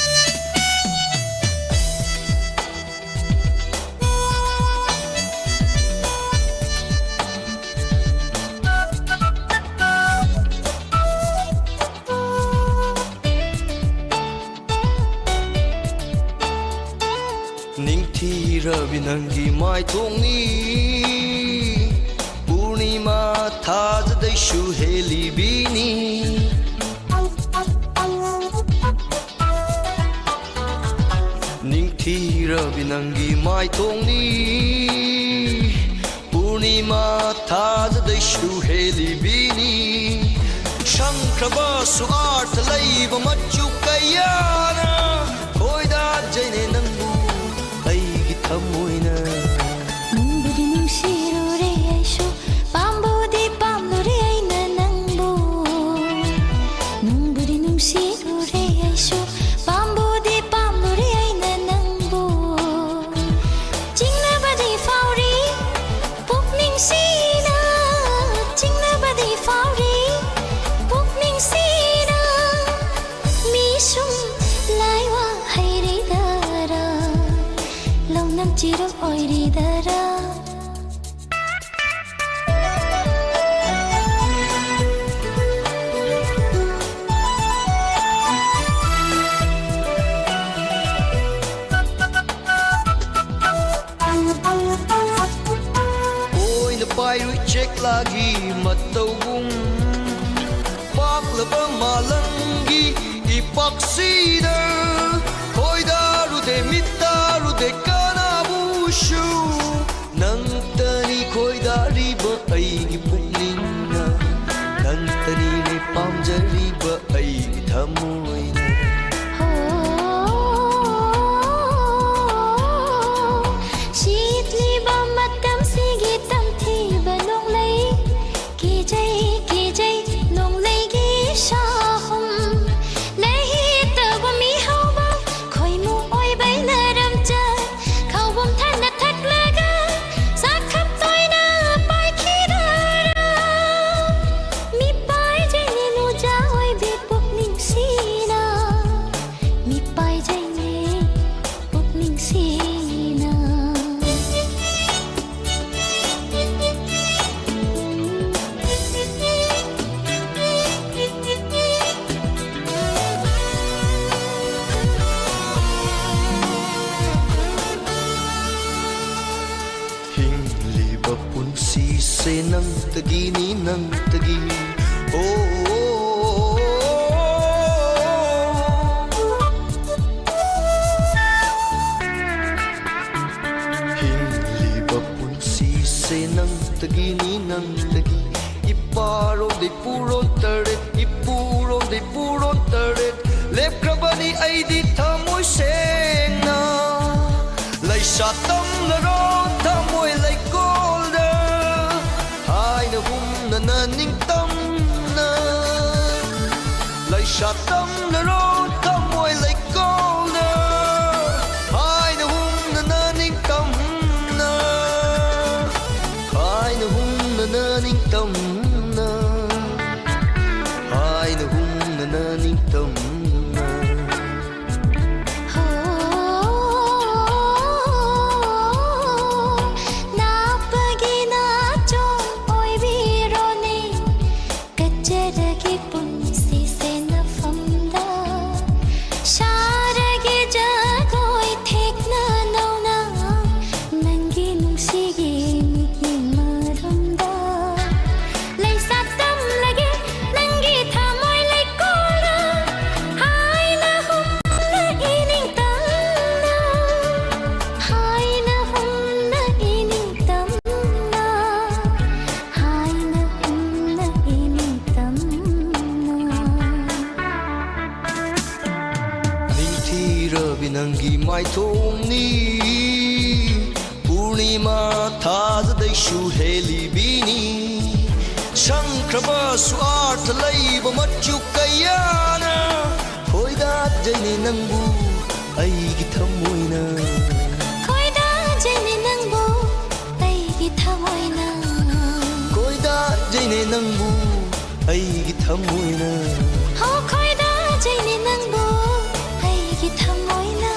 ꯅꯤꯡꯊꯤꯔꯕꯤ ꯅꯪꯒꯤ ꯃꯥꯏꯊꯣꯡꯅꯤ ꯄꯨꯔꯅꯤꯃꯥ ꯊꯥꯖꯗꯩꯁꯨ ꯍꯦꯜꯂꯤꯕꯤꯅꯤ꯫ ꯅꯤꯡꯊꯤꯔꯕꯤ ꯅꯪꯒꯤ ꯃꯥꯏꯊꯣꯡꯅꯤ ꯄꯨꯔꯅꯤꯃꯥ ꯊꯥꯖꯗꯩꯁꯨ ꯍꯦꯜꯂꯤꯕꯤꯅꯤ꯫ ꯁꯪꯈ꯭ꯔꯕꯁꯨ ꯑꯥꯔꯊ ꯂꯩꯕ ꯃꯆꯨ ꯀꯌꯥꯅ ꯈꯣꯏꯗꯥꯖꯩꯅꯦ ꯅꯪꯕꯨ ꯑꯩꯒꯤ ꯊꯃꯣꯏꯅ꯫ ꯅꯨꯡꯕꯨꯗꯤ ꯅꯨꯡꯁꯤꯔꯨꯔꯦ ꯑꯩꯁꯨ, ꯄꯥꯝꯕꯨꯗꯤ ꯄꯥꯝꯂꯨꯔꯦ ꯑꯩꯅ ꯅꯪꯕꯨ꯫ ꯅꯨꯡꯕꯨꯗꯤ ꯅꯨꯡꯁꯤꯔꯨꯔꯦ ꯑꯩꯁꯨ, ꯄꯥꯝꯕꯨꯗꯤ ꯄꯥꯝꯂꯨꯔꯦ ꯑꯩꯅ ꯅꯪꯕꯨ꯫ ꯆꯤꯡꯅꯕꯗꯤ ꯐꯥꯎꯔꯤ ꯄꯨꯛꯅꯤꯡꯁꯤꯅ, ꯆꯤꯡꯅꯕꯗꯤ ꯐꯥꯎꯔꯤ ꯄꯨꯛꯅꯤꯡꯁꯤꯅ꯫ ꯃꯤ ꯁꯨꯝ ꯂꯥꯏꯋꯥ ꯍꯩꯔꯤꯗꯔꯥ, ꯂꯧꯅꯝ ꯆꯤꯔꯨ ꯑꯣꯏꯔꯤꯗꯔꯥ꯫ ꯑꯣꯏꯅ ꯄꯥꯏꯔꯨꯏ ꯆꯦꯛꯂꯥꯒꯤ ꯃꯇꯧꯒꯨꯝ꯫ ꯄꯥꯛꯂꯕ ꯃꯥꯂꯪꯒꯤ ꯏꯄꯥꯛꯁꯤꯗ ꯈꯣꯏꯗꯥꯔꯨꯗꯦ, ꯃꯤꯠ ꯇꯥꯔꯨꯗꯦ ꯀꯅꯥꯕꯨꯁꯨ꯫ ꯅꯪꯇꯅꯤ ꯈꯣꯏꯗꯥꯔꯤꯕ ꯑꯩꯒꯤ ꯄꯨꯛꯅꯤꯡꯅ, ꯅꯪꯇꯅꯤꯅꯦ ꯄꯥꯝꯖꯔꯤꯕ ꯑꯩꯒꯤ ꯊꯃꯣꯏꯅ꯫ ꯍꯣ, ꯁꯤꯠꯂꯤꯕ ꯃꯇꯝꯁꯤꯒꯤ ꯇꯝꯊꯤꯕ ꯅꯣꯡꯂꯩ, ꯀꯤꯖꯩ, ꯀꯤꯖꯩ ꯅꯣꯡꯂꯩꯒꯤ ꯁꯥꯍꯨꯝ꯫ ꯂꯩꯍꯤꯇꯕ ꯃꯤꯍꯧꯕ ꯈꯣꯏꯃꯨ ꯑꯣꯏꯕꯩ ꯅꯔꯝꯆꯠ, ꯈꯧꯕꯨꯝ ꯊꯟꯅ ꯊꯛꯂꯒ ꯆꯥꯛꯈꯞ ꯇꯣꯏꯅ ꯄꯥꯏꯈꯤꯗꯔꯥ꯫ ꯅꯪꯇꯒꯤꯅꯤ, ꯅꯪꯇꯒꯤ꯫ ꯑꯣ, ꯍꯤꯡꯂꯤꯕ ꯄꯨꯟꯁꯤꯁꯦ ꯅꯪꯇꯒꯤꯅꯤ, ꯅꯪꯇꯒꯤ꯫ ꯏꯄꯥꯔꯣꯝꯗꯩ ꯄꯨꯔꯣꯟ ꯇꯔꯦꯠ, ꯏꯄꯨꯔꯣꯝꯗꯩ ꯄꯨꯔꯣꯟ ꯇꯔꯦꯠ꯫ ꯂꯦꯞꯈ꯭ꯔꯕꯅꯤ ꯑꯩꯗꯤ ꯊꯃꯣꯏ ꯁꯦꯡꯅ꯫ ꯂꯩꯁꯥ ꯇꯝꯂꯔꯣ ꯊꯃꯣꯏ ꯂꯩꯀꯣꯜꯗ꯫ ꯍꯥꯏꯅ ꯍꯨꯝꯅꯅ ꯅꯤꯡꯇꯝꯅ꯫ ꯂꯩꯁꯥ ꯇꯝꯂꯔꯣ ꯊꯃꯣꯏ ꯂꯩꯀꯣꯜꯗ꯫ ꯍꯥꯏꯅ ꯍꯨꯝꯅꯅ ꯅꯤꯡꯇꯝꯅ꯫ ꯍꯥꯏꯅ ꯍꯨꯝꯅꯅ ꯅꯤꯡꯇꯝꯅ꯫ ꯍꯥꯏꯅ ꯍꯨꯝꯅꯅ ꯅꯤꯡꯇꯝꯅ꯫ ꯍꯣ, ꯅꯥꯞꯄꯒꯤ ꯅꯥꯆꯣꯝ ꯑꯣꯏꯕꯤꯔꯣꯅꯦ꯫ ꯀꯠꯆꯔꯒꯦ ꯄꯨꯟꯁꯤꯁꯦ ꯅꯐꯝꯗ꯫ ꯁꯥꯔꯒꯦ ꯖꯒꯣꯏ ꯊꯦꯛꯅ ꯅꯧꯅ꯫ ꯅꯪꯒꯤ ꯅꯨꯡꯁꯤꯒꯤ ꯃꯤꯠꯌꯦꯡ ꯃꯔꯨꯝꯗ꯫ ꯂꯩꯁꯥ ꯇꯝꯂꯒꯦ ꯅꯪꯒꯤ ꯊꯃꯣꯏ ꯂꯩꯀꯣꯜꯗ꯫ ꯍꯥꯏꯅ ꯍꯨꯝꯅ ꯏꯅꯤꯡꯇꯝꯅ꯫ ꯍꯥꯏꯅ ꯍꯨꯝꯅ ꯏꯅꯤꯡꯇꯝꯅ꯫ ꯍꯥꯏꯅ ꯍꯨꯝꯅ ꯏꯅꯤꯡꯇꯝꯅ꯫ ꯅꯤꯡꯊꯤꯔꯕꯤ ꯅꯪꯒꯤ ꯃꯥꯏꯊꯣꯡꯅꯤ꯫ ꯄꯨꯔꯅꯤꯃꯥ ꯊꯥꯖꯗꯩꯁꯨ ꯍꯦꯜꯂꯤꯕꯤꯅꯤ꯫ ꯁꯪꯈ꯭ꯔꯕꯁꯨ ꯑꯥꯔꯊ ꯂꯩꯕ ꯃꯆꯨ ꯀꯌꯥꯅ ꯈꯣꯏꯗꯥꯖꯩꯅꯦ ꯅꯪꯕꯨ ꯑꯩꯒꯤ ꯊꯃꯣꯏꯅ꯫ ꯈꯣꯏꯗꯥꯖꯩꯅꯦ ꯅꯪꯕꯨ ꯑꯩꯒꯤ ꯊꯃꯣꯏꯅ꯫ ꯈꯣꯏꯗꯥꯖꯩꯅꯦ ꯅꯪꯕꯨ ꯑꯩꯒꯤ ꯊꯃꯣꯏꯅ꯫ ꯍꯣ, ꯈꯣꯏꯗꯥꯖꯩꯅꯦ ꯅꯪꯕꯨ ꯑꯩꯒꯤ ꯊꯃꯣꯏꯅ꯫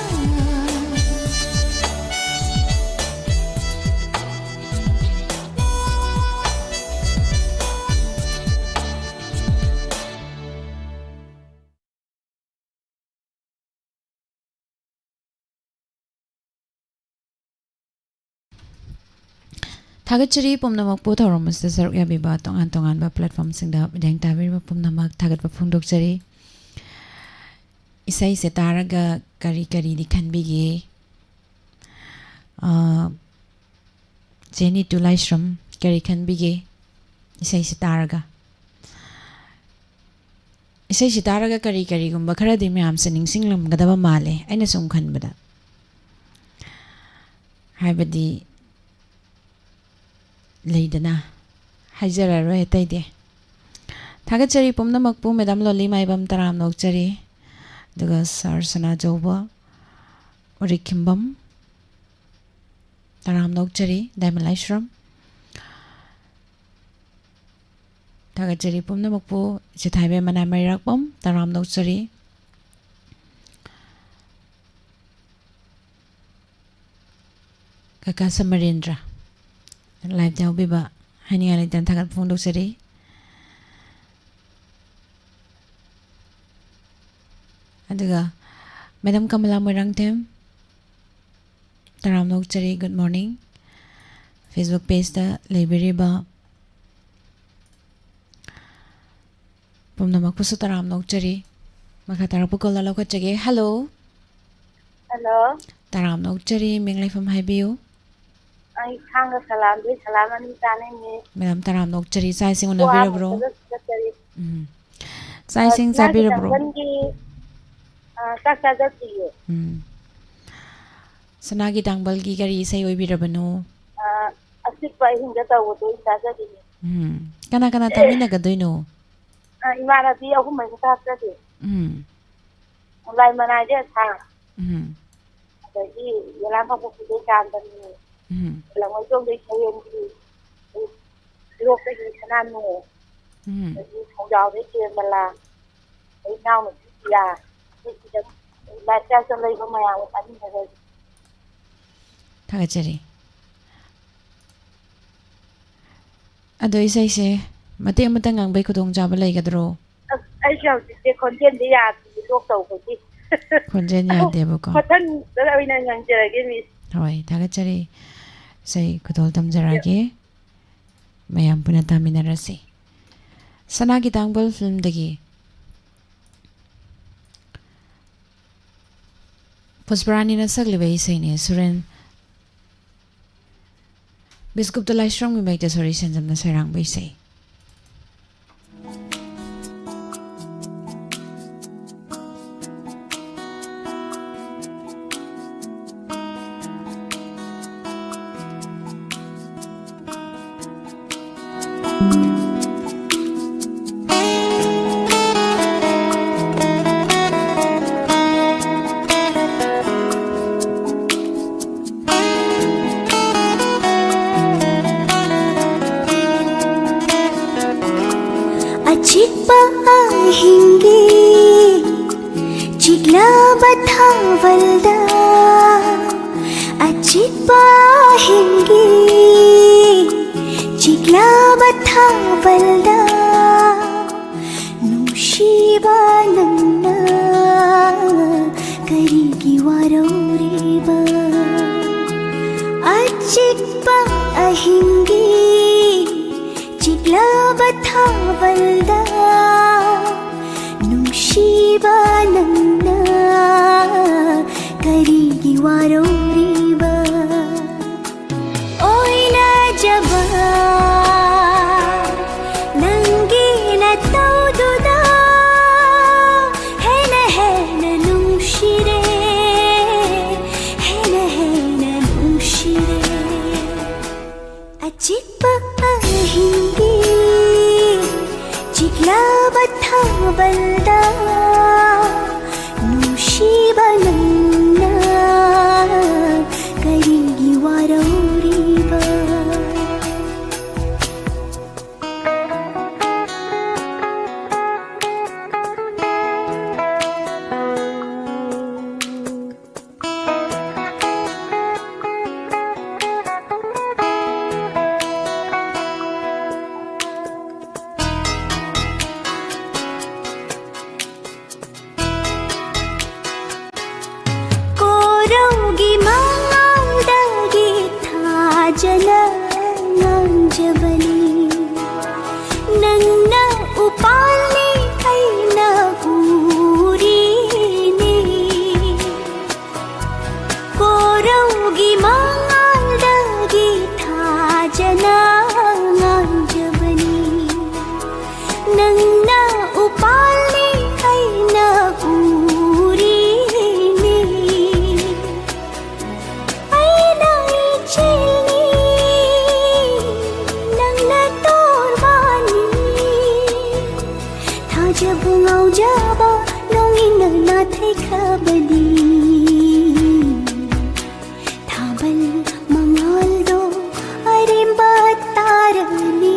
ꯊꯥꯒꯠꯆꯔꯤ ꯄꯨꯝꯅꯃꯛꯄꯨ ꯊꯧꯔꯝ ꯑꯁꯤꯗ ꯁꯔꯨꯛ ꯌꯥꯕꯤꯕ ꯇꯣꯉꯥꯟ ꯇꯣꯉꯥꯟꯕ platformꯁꯤꯡꯗ ꯃꯤꯠꯌꯦꯡ ꯇꯥꯕꯤꯔꯤꯕ ꯄꯨꯝꯅꯃꯛ ꯊꯥꯒꯠꯄ ꯐꯣꯡꯗꯣꯛꯆꯔꯤ꯫ ꯏꯁꯩꯁꯦ ꯇꯥꯔꯒ ꯀꯔꯤ ꯀꯔꯤꯗꯤ ꯈꯟꯕꯤꯒꯦ? ꯑ, ꯆꯦ ꯅꯤꯇꯨ ꯂꯥꯏꯁ꯭ꯔꯝ, ꯀꯔꯤ ꯈꯟꯕꯤꯒꯦ ꯏꯁꯩꯁꯦ ꯇꯥꯔꯒ? ꯏꯁꯩꯁꯤ ꯇꯥꯔꯒ ꯀꯔꯤ ꯀꯔꯤꯒꯨꯝꯕ ꯈꯔꯗꯤ ꯃꯌꯥꯝꯁꯦ ꯅꯤꯡꯁꯤꯡꯂꯝꯒꯗꯕ ꯃꯥꯜꯂꯦ, ꯑꯩꯅ ꯁꯨꯝ ꯈꯟꯕꯗ꯫ ꯍꯥꯏꯕꯗꯤ, ꯂꯩꯗꯅ, ꯍꯥꯏꯖꯔꯔꯣꯏ ꯑꯇꯩꯗꯤ꯫ ꯊꯥꯒꯠꯆꯔꯤ ꯄꯨꯝꯅꯃꯛꯄꯨ꯫ Madam ꯂꯣꯂꯤ ꯃꯥꯏꯕꯝ, ꯇꯔꯥꯝꯅ ꯑꯣꯛꯆꯔꯤ꯫ ꯑꯗꯨꯒ Sir ꯁꯅꯥꯖꯧꯕ ꯎꯔꯤꯈꯤꯝꯕꯝ, ꯇꯔꯥꯝꯅ ꯑꯣꯛꯆꯔꯤ꯫ ꯗꯥꯏꯃꯟ ꯂꯥꯏꯁ꯭ꯔꯝ, ꯊꯥꯒꯠꯆꯔꯤ ꯄꯨꯝꯅꯃꯛꯄꯨ꯫ ꯏꯆꯦ ꯊꯥꯏꯕꯦꯝ ꯃꯅꯥ ꯃꯩꯔꯥꯛꯄꯝ, ꯇꯔꯥꯝꯅ ꯑꯣꯛꯆꯔꯤ꯫ ꯀꯀꯥ ꯁꯃꯔꯦꯟꯗ꯭ꯔ, liveꯇ ꯌꯥꯎꯕꯤꯕ, ꯍꯥꯏꯅꯤꯡꯉꯥꯏ ꯂꯩꯇꯅ ꯊꯥꯒꯠꯄ ꯐꯣꯡꯗꯣꯛꯆꯔꯤ꯫ ꯑꯗꯨꯒ Madam ꯀꯃꯂꯥ ꯃꯣꯏꯔꯥꯡꯊꯦꯝ, ꯇꯔꯥꯝꯅ ꯑꯣꯛꯆꯔꯤ, good morning꯫ Facebook pageꯇ ꯂꯩꯕꯤꯔꯤꯕ ꯄꯨꯝꯅꯃꯛꯄꯨꯁꯨ ꯇꯔꯥꯝꯅ ꯑꯣꯛꯆꯔꯤ꯫ ꯃꯈꯥ ꯇꯥꯔꯛꯄ caller ꯂꯧꯈꯠꯆꯒꯦ꯫ Hello꯫ Hello꯫ ꯇꯔꯥꯝꯅ ꯑꯣꯛꯆꯔꯤ, ꯃꯤꯡ ꯂꯩꯐꯝ ꯍꯥꯏꯕꯤꯌꯨ꯫ ꯑꯩ ꯊꯥꯡꯒ ꯁꯂꯥꯝꯗꯩ ꯁꯂꯥꯝ ꯑꯅꯤ ꯆꯥꯅꯤꯡꯉꯤ꯫ Madam, ꯇꯔꯥꯝꯅ ꯑꯣꯛꯆꯔꯤ, ꯆꯥꯛ ꯏꯁꯤꯡ ꯎꯅꯕꯤꯔꯕ꯭ꯔꯣ? ꯋꯥ ꯑꯃ ꯊꯥꯒꯠꯆꯔꯤ꯫ ꯎꯝ꯫ ꯆꯥꯛ ꯑ, ꯏꯁꯤꯡ ꯁꯅꯥꯒꯤ ꯆꯥꯕꯤꯔꯕ꯭ꯔꯣ? ꯇꯥꯡꯕꯟꯒꯤ, ꯑ, ꯆꯥꯛ ꯆꯥꯖꯗ꯭ꯔꯤꯌꯦ꯫ ꯎꯝ꯫ ꯁꯅꯥꯒꯤ ꯇꯥꯡꯕꯜꯒꯤ ꯀꯔꯤ ꯏꯁꯩ ꯑꯣꯏꯕꯤꯔꯕꯅꯣ? ꯑ, ꯑꯆꯤꯛꯄ ꯑꯍꯤꯡꯗ ꯇꯧꯕꯗꯣ ꯑꯣꯏꯅ ꯆꯥꯖꯅꯤꯡꯉꯤ꯫ ꯎꯝ꯫ ꯀꯅꯥ ꯀꯅꯥ ꯇꯥꯃꯤꯟꯅꯒꯗꯣꯏꯅꯣ? ꯑ, ꯏꯃꯥꯟꯅꯕꯤ ꯑꯍꯨꯝ ꯃꯔꯤ ꯈꯛꯇ ꯍꯥꯞꯆꯒꯦ꯫ ꯎꯝ꯫ ꯂꯥꯏ ꯃꯅꯥꯏꯗꯩ ꯑꯁꯥ꯫ ꯎꯝ꯫ ꯑꯗꯒꯤ ꯌꯦꯂꯥꯡ ꯀꯥꯡꯄꯣꯛꯄꯤꯗꯩ ꯆꯥꯟꯗꯅꯤ꯫ ꯎꯝ꯫ ꯂꯪꯃꯩꯗꯣꯡꯗꯩ ꯁꯌꯦꯟꯕꯤ꯫ ꯂꯣꯛꯇꯒꯤ ꯁꯅꯥꯅꯨ꯫ ꯎꯝ꯫ ꯑꯗꯒꯤ ꯊꯣꯡꯖꯥꯎꯗꯩ ꯀꯦꯃꯂꯥ꯫ ꯑꯩ ꯏꯅꯥꯎꯅꯨꯄꯤ ꯄꯤꯌꯥ꯫ ꯑꯩꯈꯣꯏ ꯁꯤꯗ ꯂꯥꯏ ꯆꯥꯛꯇ ꯂꯩꯕ ꯃꯌꯥꯝ ꯆꯥꯃꯤꯟꯅꯔꯒꯦ꯫ ꯊꯥꯒꯠꯆꯔꯤ꯫ ꯑꯗꯣ ꯏꯁꯩꯁꯦ ꯃꯇꯦꯛ ꯑꯃꯇ ꯉꯪꯕꯩ ꯈꯨꯗꯣꯡꯆꯥꯕ ꯂꯩꯒꯗ꯭ꯔꯣ? ꯑꯁ, ꯑꯩꯁꯦ ꯍꯧꯖꯤꯛꯁꯦ ꯈꯣꯟꯖꯦꯜꯁꯦ ꯌꯥꯗꯤꯌꯦ, ꯂꯣꯛ ꯇꯧꯕꯒꯤ꯫ ꯈꯣꯟꯖꯦꯜ ꯌꯥꯗꯦꯕꯀꯣ꯫ ꯃꯊꯪꯗ ꯑꯣꯏꯅ ꯉꯪꯖꯔꯒꯦ, Miss꯫ ꯍꯣꯏ, ꯊꯥꯒꯠꯆꯔꯤ꯫ ꯏꯁꯩ ꯈꯨꯗꯣꯜ ꯇꯝꯖꯔꯛꯑꯒꯦ꯫ ꯃꯌꯥꯝ ꯄꯨꯟꯅ ꯇꯥꯃꯤꯟꯅꯔꯁꯤ꯫ ꯁꯅꯥꯒꯤ ꯇꯥꯡꯕꯜ ꯐꯤꯂꯝꯗꯒꯤ ꯄꯨꯁꯄꯔꯥꯅꯤꯅ ꯁꯛꯂꯤꯕ ꯏꯁꯩꯅꯤ꯫ ꯁꯨꯔꯦꯟ ꯕꯤꯁꯀꯨꯞꯇ ꯂꯥꯏꯁ꯭ꯔꯝꯒꯤ ꯃꯌꯦꯛꯇ ꯁꯣꯔꯤ ꯁꯦꯟꯖꯝꯅ ꯁꯩꯔꯥꯡꯕ ꯏꯁꯩ꯫ ꯑꯆꯤꯛꯄ ꯑꯍꯤꯡꯒꯤ ꯆꯤꯛꯂꯕ ꯊꯥꯕꯜꯗ, ꯑꯆꯤꯛꯄ ꯑꯍꯤꯡꯒꯤ ꯆꯤꯛꯂꯕ ꯊꯥꯕꯜꯗ, ꯅꯨꯡꯁꯤꯕ ꯅꯪꯅ ꯀꯔꯤꯒꯤ ꯋꯥꯔꯧꯔꯤꯕ? ꯑꯆꯤꯛꯄ ꯑꯍꯤꯡꯒꯤ ꯆꯤꯛꯂꯕ ꯊꯥꯕꯜꯗ, ꯅꯨꯡꯁꯤꯕ ꯅꯪꯅ ꯀꯔꯤꯒꯤ ꯋꯥꯔꯧꯔꯤꯕ? ꯑꯣꯏꯅꯖꯕ ꯅꯪꯒꯤ ꯅꯇꯧꯗꯨꯗ ꯍꯦꯟꯅ ꯍꯦꯟꯅ ꯅꯨꯡꯁꯤꯔꯦ, ꯍꯦꯟꯅ ꯍꯦꯟꯅ ꯅꯨꯡꯁꯤꯔꯦ꯫ ꯑꯆꯤꯛꯄ ꯑꯍꯤꯡꯒꯤ ꯆꯤꯛꯂꯕ ꯊꯥꯕꯜꯗ, ꯅꯨꯡꯁꯤꯕ ꯅꯪꯅ ꯀꯔꯤꯒꯤ ꯋꯥꯔꯧꯔꯤꯕ? ꯅꯇꯣꯔꯕꯥꯅꯤ, ꯊꯥꯖꯕ ꯉꯥꯎꯖꯕ ꯅꯣꯡꯏꯟꯅ ꯅꯥꯊꯩꯈ꯭ꯔꯕꯗꯤ꯫ ꯊꯥꯕꯜ ꯃꯉꯥꯜꯗꯣ ꯑꯔꯦꯝꯕ ꯇꯥꯔꯅꯤ꯫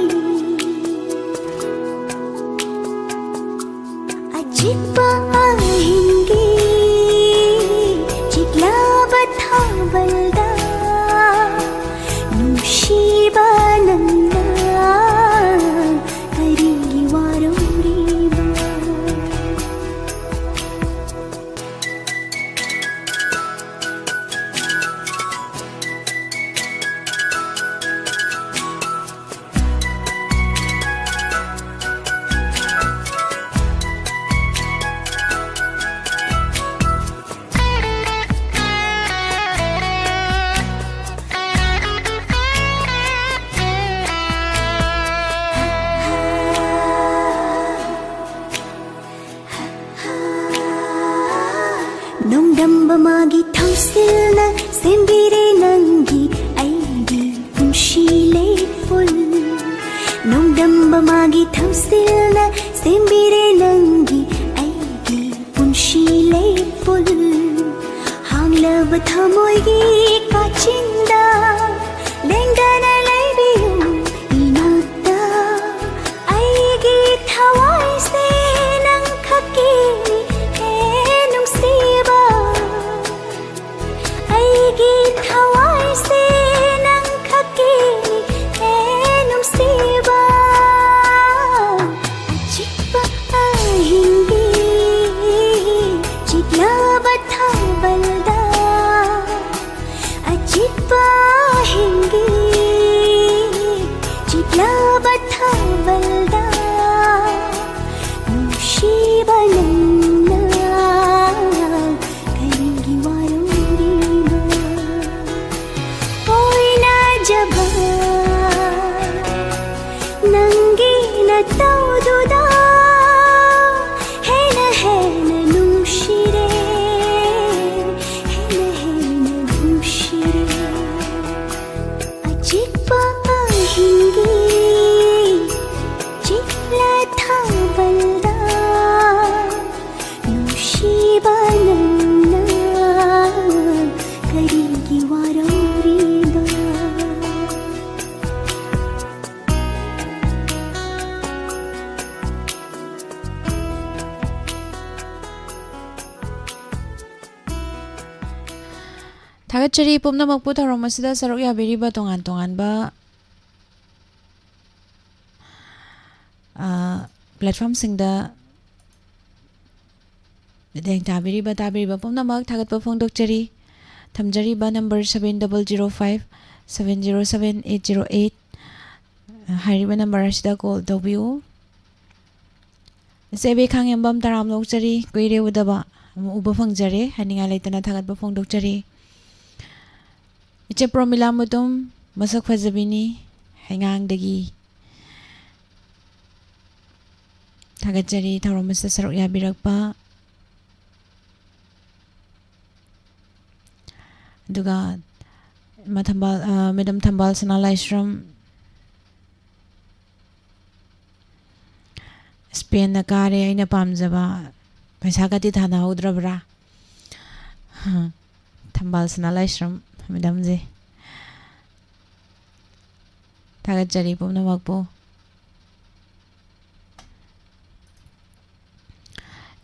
ꯑꯆꯤꯛꯄ ꯑꯍꯤꯡꯒꯤ ꯆꯤꯛꯂꯕ ꯊꯥꯕꯜꯗ ꯅꯨꯡꯁꯤꯕ ꯅꯪꯅ ꯀꯔꯤꯒꯤ ꯋꯥꯔꯧꯔꯤꯕ? ꯅꯣꯡꯗꯝꯕ ꯃꯥꯒꯤ ꯊꯧꯁꯤꯜꯅ ꯁꯦꯝꯕꯤꯔꯦ ꯅꯪꯒꯤ ꯑꯩꯒꯤ ꯄꯨꯟꯁꯤ ꯂꯩꯄꯨꯟ꯫ ꯅꯣꯡꯗꯝꯕ ꯃꯥꯒꯤ ꯊꯧꯁꯤꯜꯅ ꯁꯦꯝꯕꯤꯔꯦ ꯅꯪꯒꯤ ꯑꯩꯒꯤ ꯄꯨꯟꯁꯤ ꯂꯩꯄꯨꯟ꯫ ꯍꯥꯡꯂꯕ ꯊꯃꯣꯏꯒꯤ ꯀꯥꯆꯤꯟꯗ ꯂꯦꯡꯗꯅ ꯂꯩꯕꯤꯌꯨ ꯏꯅꯥꯛꯇ꯫ ꯑꯩꯒꯤ ꯊꯋꯥꯏꯁꯦ ꯅꯪ ꯈꯛꯀꯤꯅꯤ ꯍꯦ ꯅꯨꯡꯁꯤꯕ꯫ ꯑꯩꯒꯤ ꯊꯋꯥꯏꯁꯦ ꯅꯪ ꯈꯛꯀꯤꯅꯤ ꯍꯦ ꯅꯨꯡꯁꯤꯕ꯫ ꯑꯆꯤꯛꯄ ꯑꯍꯤꯡꯒꯤ ꯆꯤꯛꯂꯕ ꯊꯥꯕꯜꯗ, ꯑꯆꯤꯛꯄ ꯑꯍꯤꯡꯒꯤ ꯆꯤꯛꯂꯕ ꯊꯥꯕꯜꯗ, ꯅꯨꯡꯁꯤꯕ ꯅꯪꯅ ꯀꯔꯤꯒꯤ ꯋꯥꯔꯧꯔꯤꯕ? ꯑꯣꯏꯅꯖꯕ ꯅꯪꯒꯤ ꯅꯇꯧꯗꯨꯗ ꯍꯦꯟꯅ ꯍꯦꯟꯅ ꯅꯨꯡꯁꯤꯔꯦ, ꯍꯦꯟꯅ ꯍꯦꯟꯅ ꯅꯨꯡꯁꯤꯔꯦ꯫ ꯑꯆꯤꯛꯄ ꯑꯍꯤꯡꯒꯤ ꯊꯥꯒꯠꯆꯔꯤ ꯄꯨꯝꯅꯃꯛꯄꯨ ꯊꯧꯔꯝ ꯑꯁꯤꯗ ꯁꯔꯨꯛ ꯌꯥꯕꯤꯔꯤꯕ ꯇꯣꯉꯥꯟ ꯇꯣꯉꯥꯟꯕ, ꯑ, platformꯁꯤꯡꯗ ꯃꯤꯠꯌꯦꯡ ꯇꯥꯕꯤꯔꯤꯕ, ꯇꯥꯕꯤꯔꯤꯕ ꯄꯨꯝꯅꯃꯛ ꯊꯥꯒꯠꯄ ꯐꯣꯡꯗꯣꯛꯆꯔꯤ꯫ ꯊꯝꯖꯔꯤꯕ number seven double zero five seven zero seven eight zero eight꯫ ꯍꯥꯏꯔꯤꯕ number ꯑꯁꯤꯗ call ꯇꯧꯕꯤꯌꯨ꯫ ꯏꯆꯦ ꯏꯕꯦ ꯈꯥꯡꯉꯦꯝꯕꯝ ꯇꯔꯥꯝꯅ ꯑꯣꯛꯆꯔꯤ, ꯀꯨꯏꯔꯦ ꯎꯗꯕ, ꯑꯃꯨꯛ ꯎꯕ ꯐꯪꯖꯔꯦ, ꯍꯥꯏꯅꯤꯡꯉꯥꯏ ꯂꯩꯇꯅ ꯊꯥꯒꯠꯄ ꯐꯣꯡꯗꯣꯛꯆꯔꯤ꯫ ꯏꯆꯦ ꯄ꯭ꯔꯣꯃꯤꯂꯥ ꯃꯨꯇꯨꯝ, ꯃꯁꯛ ꯐꯖꯕꯤꯅꯤ, ꯍꯩꯉꯥꯡꯗꯒꯤ꯫ ꯊꯥꯒꯠꯆꯔꯤ ꯊꯧꯔꯝ ꯑꯁꯤꯗ ꯁꯔꯨꯛ ꯌꯥꯕꯤꯔꯛꯄ꯫ ꯑꯗꯨꯒ ꯃ-, ꯊꯝꯕꯥꯜ, ꯑ, Madam ꯊꯝꯕꯥꯜ ꯁꯅꯥ ꯂꯥꯏꯁ꯭ꯔꯝ, ꯁ꯭ꯄꯦꯟꯅ ꯀꯥꯔꯦ, ꯑꯩꯅ ꯄꯥꯝꯖꯕ, ꯄꯩꯁꯥꯒꯗꯤ ꯊꯥꯅꯍꯧꯗ꯭ꯔꯕ꯭ꯔꯥ? ꯊꯝꯕꯥꯜ ꯁꯅꯥ ꯂꯥꯏꯁ꯭ꯔꯝ Madamꯁꯦ꯫ ꯊꯥꯒꯠꯆꯔꯤ ꯄꯨꯝꯅꯃꯛꯄꯨ꯫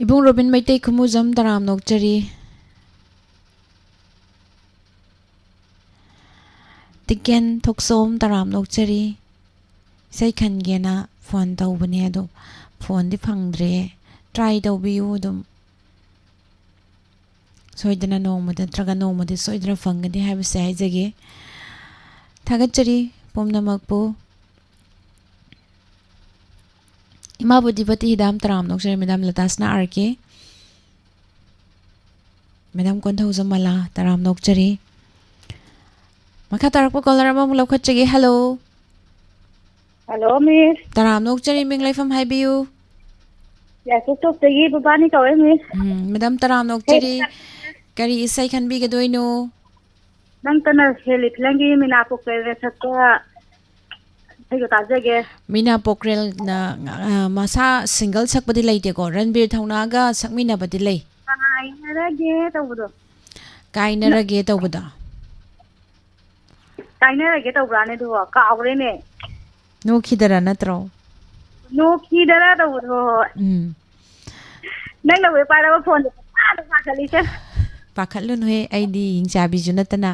ꯏꯕꯨꯡ ꯔꯣꯕꯤꯟ ꯃꯩꯇꯩ ꯈꯨꯃꯨꯖꯝ ꯇꯔꯥꯝꯅ ꯑꯣꯛꯆꯔꯤ꯫ ꯇꯤꯀꯦꯟ ꯊꯣꯛꯆꯣꯝ ꯇꯔꯥꯝꯅ ꯑꯣꯛꯆꯔꯤ꯫ ꯏꯁꯩ ꯈꯟꯒꯦꯅ phone ꯇꯧꯕꯅꯦ, ꯑꯗꯣ phoneꯗꯤ ꯐꯪꯗ꯭ꯔꯦ꯫ Try ꯇꯧꯕꯤꯌꯨ ꯑꯗꯨꯝ꯫ ꯁꯣꯏꯗꯅ ꯅꯣꯡꯃꯗ ꯅꯠꯇ꯭ꯔꯒ ꯅꯣꯡꯃꯗꯤ ꯁꯣꯏꯗꯅ ꯐꯪꯒꯅꯤ ꯍꯥꯏꯕꯁꯦ ꯍꯥꯏꯖꯒꯦ꯫ ꯊꯥꯒꯠꯆꯔꯤ ꯄꯨꯝꯅꯃꯛꯄꯨ꯫ ꯏꯃꯥ ꯕꯨꯙꯤꯄꯇꯤ ꯍꯤꯗꯥꯝ ꯇꯔꯥꯝꯅ ꯑꯣꯛꯆꯔꯤ, Madam ꯂꯇꯥꯁꯅꯥ ꯑꯥꯔ ꯀꯦ꯫ Madam ꯀꯣꯟꯊꯧꯖꯝ ꯃꯂꯥ ꯇꯔꯥꯝꯅ ꯑꯣꯛꯆꯔꯤ꯫ ꯃꯈꯥ ꯇꯥꯔꯛꯄ caller ꯑꯃꯃꯨꯛ ꯂꯧꯈꯠꯆꯒꯦ꯫ Hello꯫ Hello, Miss꯫ ꯇꯔꯥꯝꯅ ꯑꯣꯛꯆꯔꯤ, ꯃꯤꯡ ꯂꯩꯐꯝ ꯍꯥꯏꯕꯤꯌꯨ꯫ ꯌꯥꯏꯄꯣꯛꯊꯣꯛꯇꯒꯤ ꯕꯕꯥꯅꯤ ꯀꯧꯋꯦ, Miss꯫ ꯎꯝ, Madam ꯇꯔꯥꯝꯅ ꯑꯣꯛꯆꯔꯤ꯫ ꯀꯔꯤ ꯏꯁꯩ ꯈꯟꯕꯤꯒꯗꯣꯏꯅꯣ? ꯅꯪꯇꯅ ꯍꯦꯜꯂꯤ ꯐꯤꯂꯝꯒꯤ ꯃꯤꯅꯥ ꯄꯣꯀ꯭ꯔꯦꯜꯅ ꯁꯛꯄ ꯏꯁꯩꯗꯣ ꯇꯥꯖꯒꯦ꯫ ꯃꯤꯅꯥ ꯄꯣꯀ꯭ꯔꯦꯜꯅ, ꯑ, ꯃꯁꯥ single ꯁꯛꯄꯗꯤ ꯂꯩꯇꯦꯀꯣ, ꯔꯟꯕꯤꯔ ꯊꯧꯅꯥꯒ ꯁꯛꯃꯤꯟꯅꯕꯗꯤ ꯂꯩ꯫ ꯀꯥꯏꯅꯔꯒꯦ ꯇꯧꯕꯗꯣ꯫ ꯀꯥꯏꯅꯔꯒꯦ ꯇꯧꯕꯗꯣ꯫ ꯀꯥꯏꯅꯔꯒꯦ ꯇꯧꯕ꯭ꯔꯥꯅꯦ ꯑꯗꯨꯕꯣ? ꯀꯥꯎꯒ꯭ꯔꯦꯅꯦ꯫ ꯅꯣꯛꯈꯤꯗꯔꯥ ꯅꯠꯇ꯭ꯔꯣ? ꯅꯣꯛꯈꯤꯗꯔꯥ ꯇꯧꯕꯗꯣ, ꯍꯣꯏ, ꯍꯣꯏ꯫ ꯎꯝ꯫ ꯅꯪꯅꯕꯨ ꯍꯦꯛ ꯄꯥꯏꯔꯕ phoneꯗꯣ ꯄꯪꯐꯥꯗ ꯐꯥꯒꯠꯂꯤꯁꯦ꯫ ꯄꯥꯈꯠꯂꯨꯅꯨꯍꯦ, ꯑꯩꯗꯤ ꯌꯦꯡꯆꯥꯕꯤꯁꯨ ꯅꯠꯇꯅ꯫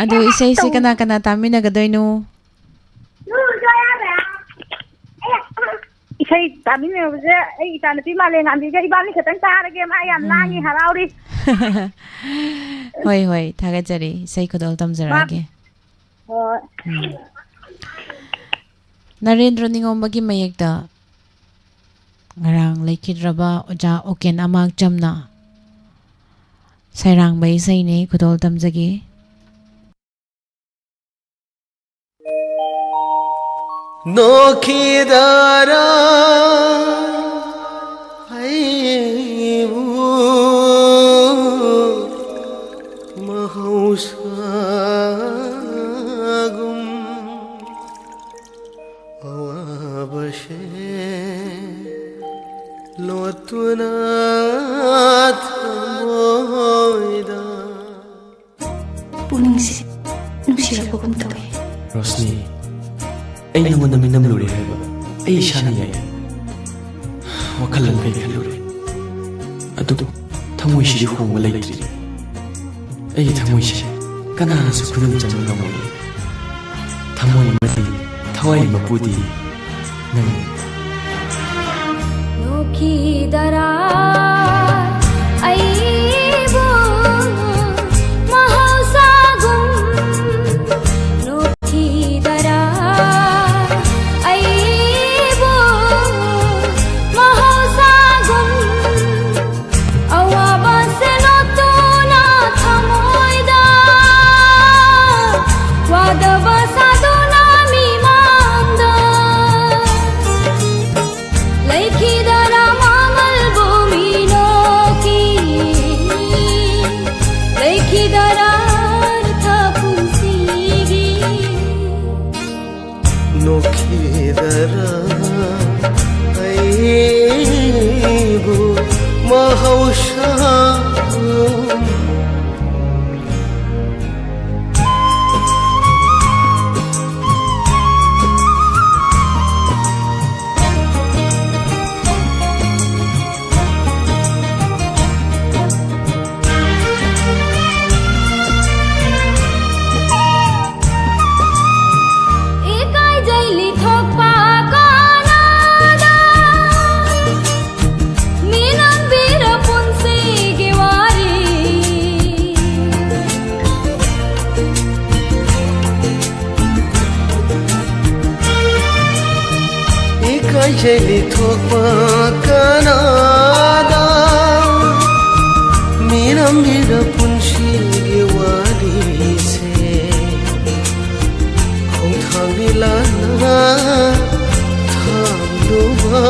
ꯑꯗꯣ ꯏꯁꯩꯁꯤ ꯀꯅꯥ ꯀꯅꯥ ꯇꯥꯃꯤꯟꯅꯒꯗꯣꯏꯅꯣ? ꯏꯁꯩ ꯇꯥꯃꯤꯟꯅꯕꯁꯦ ꯑꯩ ꯏꯆꯥꯅꯨꯄꯤ ꯃꯥꯂꯦꯝꯉꯥꯟꯕꯤꯒ ꯏꯕꯥꯅꯤ ꯈꯛꯇꯪ ꯇꯥꯔꯒꯦ꯫ ꯃꯥ ꯌꯥꯝ ꯂꯥꯡꯉꯤ, ꯎꯝ꯫ ꯍꯔꯥꯎꯔꯤ꯫ ꯍꯣꯏ, ꯍꯣꯏ, ꯊꯥꯒꯠꯆꯔꯤ꯫ ꯏꯁꯩ ꯈꯨꯗꯣꯜ ꯇꯝꯖꯔꯛꯑꯒꯦ꯫ ꯍꯣꯏ꯫ ꯎꯝ꯫ ꯅꯔꯦꯟꯗ꯭ꯔ ꯅꯤꯉꯣꯝꯕꯒꯤ ꯃꯌꯦꯛꯇ ꯉꯔꯥꯡ ꯂꯩꯈꯤꯗ꯭ꯔꯕ ꯑꯣꯖꯥ ꯑꯣꯀꯦꯟ ꯑꯃꯥꯛꯆꯝꯅ ꯁꯩꯔꯥꯡꯕ ꯏꯁꯩꯅꯤ, ꯈꯨꯗꯣꯜ ꯇꯝꯖꯒꯦ꯫ ꯅꯣꯛꯈꯤꯗꯔꯥ ꯑꯩꯕꯨ ꯃꯍꯧꯁꯥꯒꯨꯝ ꯑꯋꯥꯕꯁꯦ ꯂꯣꯠꯇꯨꯅ ꯊꯃꯣꯏꯗ ꯄꯨꯛꯅꯤꯡꯁꯦ ꯅꯨꯡꯁꯤꯔꯛꯄꯒꯨꯝ ꯇꯧꯋꯦ꯫ ꯔꯣꯁꯅꯤ, ꯑꯩ ꯅꯉꯣꯟꯗ ꯃꯤꯅꯝꯂꯨꯔꯦ ꯍꯥꯏꯕ ꯑꯩ ꯏꯁꯥꯅ ꯌꯥꯏ꯫ ꯋꯥꯈꯜ ꯂꯝ ꯀꯩ ꯈꯜꯂꯨꯔꯦ, ꯑꯗꯨꯕꯨ ꯊꯃꯣꯏꯁꯤꯗꯤ ꯍꯣꯡꯕ ꯂꯩꯇ꯭ꯔꯤ꯫ ꯑꯩꯒꯤ ꯊꯃꯣꯏꯁꯦ ꯀꯅꯥꯅꯁꯨ ꯈꯨꯗꯨꯝ ꯆꯟꯕ ꯉꯝꯃꯣꯏ꯫ ꯊꯃꯣꯏ ꯑꯃꯗꯤ ꯊꯋꯥꯏ ꯃꯄꯨꯗꯤ ꯅꯪꯅꯤ꯫ ꯅꯣꯛꯈꯤꯗꯔꯥ ꯑꯩꯕꯨ ꯃꯍꯧꯁꯥꯒꯨꯝ? ꯅꯣꯛꯈꯤꯗꯔꯥ ꯑꯩꯕꯨ ꯃꯍꯧꯁꯥꯒꯨꯝ? ꯑꯋꯥꯕꯁꯦ ꯂꯣꯠꯇꯨꯅ ꯊꯃꯣꯏꯗ ꯋꯥꯗꯕ ꯁꯥꯗꯨꯅ ꯃꯤꯃꯥꯡꯗ ꯂꯩꯈꯤꯗꯔꯥ ꯃꯃꯜꯕꯨ ꯃꯤꯅꯣꯛꯀꯤ? ꯂꯩꯈꯤꯗꯔꯥ ꯑꯔꯊ ꯄꯨꯟꯁꯤꯒꯤ? ꯅꯣꯛꯈꯤꯗꯔꯥ ꯑꯩꯕꯨ ꯃꯍꯧꯁꯥ ꯆꯦꯜꯂꯤ ꯊꯣꯛꯄ ꯀꯅꯥꯗ ꯃꯤꯔꯝꯒꯤꯗ ꯄꯨꯟꯁꯤꯒꯤ ꯋꯥꯔꯤꯁꯦ ꯈꯣꯡꯊꯥꯡꯗꯤ ꯂꯥꯟꯅ ꯊꯥꯡꯂꯨꯕ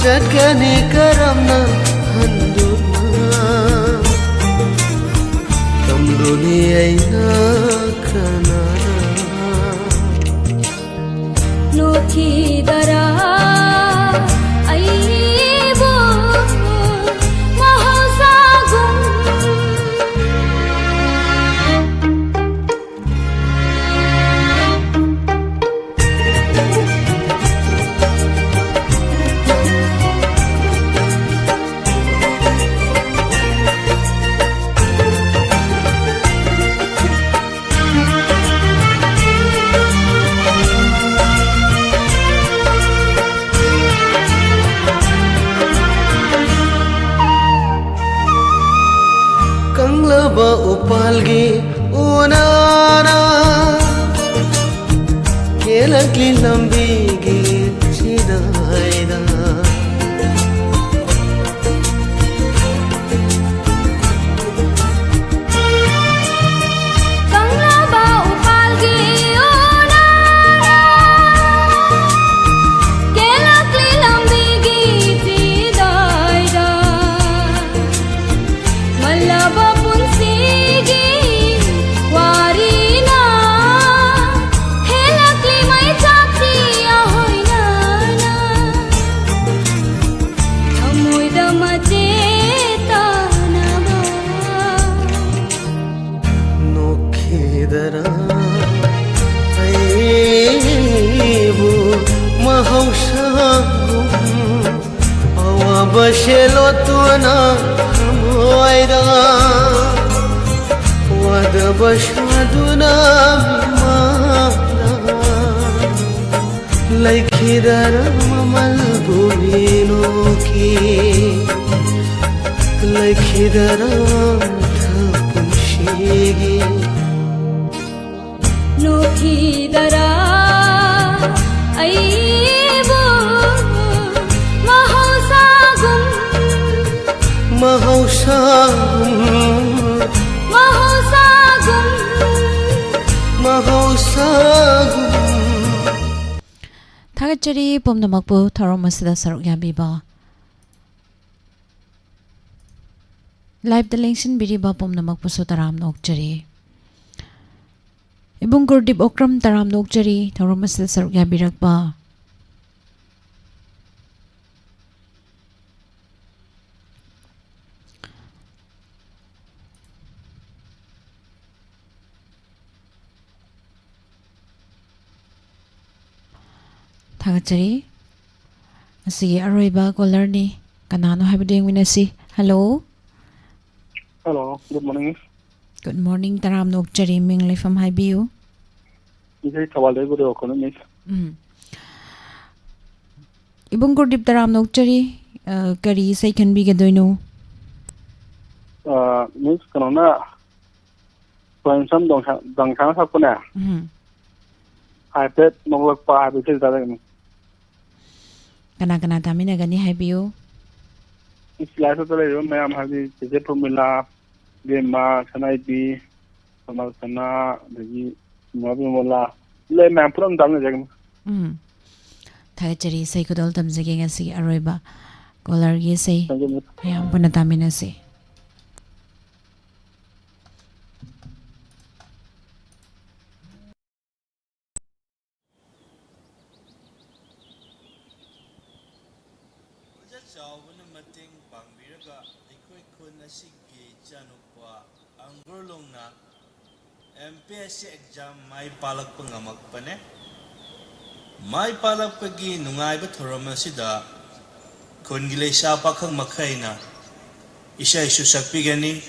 ꯆꯠꯀꯅꯤ ꯀꯔꯝꯅ ꯍꯟꯗꯨꯅ ꯇꯝꯂꯨꯅꯤ ꯑꯩꯅ ꯀꯅꯥꯗ ꯅꯣꯊꯤꯗꯔꯥ ꯑꯩꯕꯨ ꯃꯍꯧꯁꯥꯒꯨꯝ ꯀꯪꯂꯕ ꯎꯄꯥꯜꯒꯤ ꯎꯅꯥꯅ ꯀꯦꯜꯂꯛꯂꯤ ꯂꯝꯕꯤꯒꯤ ꯆꯤꯗꯥꯏꯗ ꯀꯪꯂꯕ ꯎꯄꯥꯜꯒꯤ ꯎꯅꯥꯅ ꯀꯦꯜꯂꯛꯂꯤ ꯂꯝꯕꯤꯒꯤ ꯆꯤꯗꯥꯏꯗ ꯃꯜꯂꯕ ꯄꯨꯟꯁꯤꯒꯤ ꯋꯥꯔꯤꯅ ꯍꯦꯜꯂꯛꯂꯤ ꯃꯩꯆꯥꯛꯀꯤ ꯑꯍꯣꯏꯅꯅ ꯊꯃꯣꯏꯗ ꯃꯆꯦꯠ ꯇꯥꯅꯕ ꯅꯣꯛꯈꯤꯗꯔꯥ ꯑꯩꯕꯨ ꯃꯍꯧꯁꯥꯒꯨꯝ ꯑꯋꯥꯕ ꯁꯦꯜꯂꯣꯠꯇꯨꯅ ꯊꯃꯣꯏꯗ ꯋꯥꯗꯕ ꯁꯥꯗꯨꯅ ꯃꯤꯃꯥꯡꯗ ꯂꯩꯈꯤꯗꯔꯥ ꯃꯃꯜꯕꯨ ꯃꯤꯅꯣꯛꯀꯤ ꯂꯩꯈꯤꯗꯔꯥ ꯄꯨꯟꯁꯤꯒꯤ ꯅꯣꯊꯤꯗꯔꯥ ꯑꯩꯕꯨ ꯃꯍꯧꯁꯥꯒꯨꯝ, ꯃꯍꯧꯁꯥꯒꯨꯝ꯫ ꯊꯥꯒꯠꯆꯔꯤ ꯄꯨꯝꯅꯃꯛꯄꯨ ꯊꯧꯔꯝ ꯑꯁꯤꯗ ꯁꯔꯨꯛ ꯌꯥꯕꯤꯕ꯫ Live-ꯇ ꯂꯦꯡꯁꯤꯟꯕꯤꯔꯤꯕ ꯄꯨꯝꯅꯃꯛꯄꯨꯁꯨ ꯇꯔꯥꯝꯅ ꯑꯣꯛꯆꯔꯤ꯫ ꯏꯕꯨꯡ ꯒꯨꯔꯗꯤꯞ ꯑꯣꯀ꯭ꯔꯝ, ꯇꯔꯥꯝꯅ ꯑꯣꯛꯆꯔꯤ ꯊꯧꯔꯝ ꯑꯁꯤꯗ ꯁꯔꯨꯛ ꯌꯥꯕꯤꯔꯛꯄ꯫ ꯊꯥꯒꯠꯆꯔꯤ꯫ ꯉꯁꯤꯒꯤ ꯑꯔꯣꯏꯕ caller-ꯅꯤ꯫ ꯀꯅꯥꯅꯣ ꯍꯥꯏꯕꯗꯨ ꯌꯦꯡꯃꯤꯟꯅꯁꯤ꯫ Hello꯫ Hello, good morning, miss. Good morning, ꯇꯔꯥꯝꯅ ꯑꯣꯛꯆꯔꯤ, ꯃꯤꯡ ꯂꯩꯐꯝ ꯍꯥꯏꯕꯤꯌꯨ꯫ ꯏꯁꯩ ꯊꯧꯕꯥꯜꯗꯒꯤ ꯒꯨꯔꯨ ꯑꯣꯀꯣꯟꯅ, miss꯫ ꯎꯝ꯫ ꯏꯕꯨꯡ ꯒꯨꯔꯗꯤꯞ, ꯇꯔꯥꯝꯅ ꯑꯣꯛꯆꯔꯤ, ꯑ, ꯀꯔꯤ ꯏꯁꯩ ꯈꯟꯕꯤꯒꯗꯣꯏꯅꯣ? ꯑ, miss, ꯀꯩꯅꯣꯅ, ꯈ꯭ꯋꯥꯏꯔꯝꯁꯝ ꯗꯣꯡꯁꯥ-, ꯗꯣꯡꯁꯥꯅ ꯁꯛꯄꯅꯦ꯫ ꯎꯝ꯫ ꯍꯥꯏꯐꯦꯠ ꯅꯣꯛꯂꯛꯄ ꯍꯥꯏꯕ ꯏꯁꯩ ꯇꯥꯖꯒꯅꯤ꯫ ꯀꯅꯥ ꯀꯅꯥ ꯇꯥꯃꯤꯟꯅꯒꯅꯤ ꯍꯥꯏꯕꯤꯌꯨ꯫ Miss, live-ꯇ ꯂꯩꯔꯤꯕ ꯃꯌꯥꯝ ꯍꯥꯏꯗꯤ ꯆꯦꯆꯦ ꯄ꯭ꯔꯃꯤꯂꯥ, ꯕꯦꯝꯃ, ꯁꯅꯥꯏꯕꯤ, ꯁꯣꯅꯥꯜ ꯁꯅꯥ, ꯑꯗꯒꯤ ꯁꯤꯃꯔꯟ ꯕꯤꯃꯣꯂꯥ, ꯂꯩ ꯃꯌꯥꯝ ꯄꯨꯂꯞ ꯑꯗꯨꯝ ꯇꯥꯃꯤꯟꯅꯖꯒꯅꯤ꯫ ꯎꯝ꯫ ꯊꯥꯒꯠꯆꯔꯤ, ꯏꯁꯩ ꯈꯨꯗꯣꯜ ꯇꯝꯖꯒꯦ ꯉꯁꯤꯒꯤ ꯑꯔꯣꯏꯕ caller-ꯒꯤ ꯏꯁꯩ꯫ Thank you, miss꯫ ꯃꯌꯥꯝ ꯄꯨꯟꯅ ꯇꯥꯃꯤꯟꯅꯁꯤ꯫ ꯑꯣꯖꯥ ꯆꯥꯎꯕꯅ ꯃꯇꯦꯡ ꯄꯥꯡꯕꯤꯔꯒ ꯑꯩꯈꯣꯏ ꯈꯨꯟ ꯑꯁꯤꯒꯤ ꯏꯆꯥꯅꯨꯄꯥ ꯑꯪꯒꯨꯔꯂꯣꯡꯅ M P S C exam ꯃꯥꯏ ꯄꯥꯛꯂꯛꯄ ꯉꯝꯃꯛꯄꯅꯦ꯫ ꯃꯥꯏ ꯄꯥꯛꯂꯛꯄꯒꯤ ꯅꯨꯡꯉꯥꯏꯕ ꯊꯧꯔꯝ ꯑꯁꯤꯗ ꯈꯨꯟꯒꯤ ꯂꯩꯁꯥ ꯄꯥꯈꯪ ꯃꯈꯩꯅ ꯏꯁꯩꯁꯨ ꯁꯛꯄꯤꯒꯅꯤ,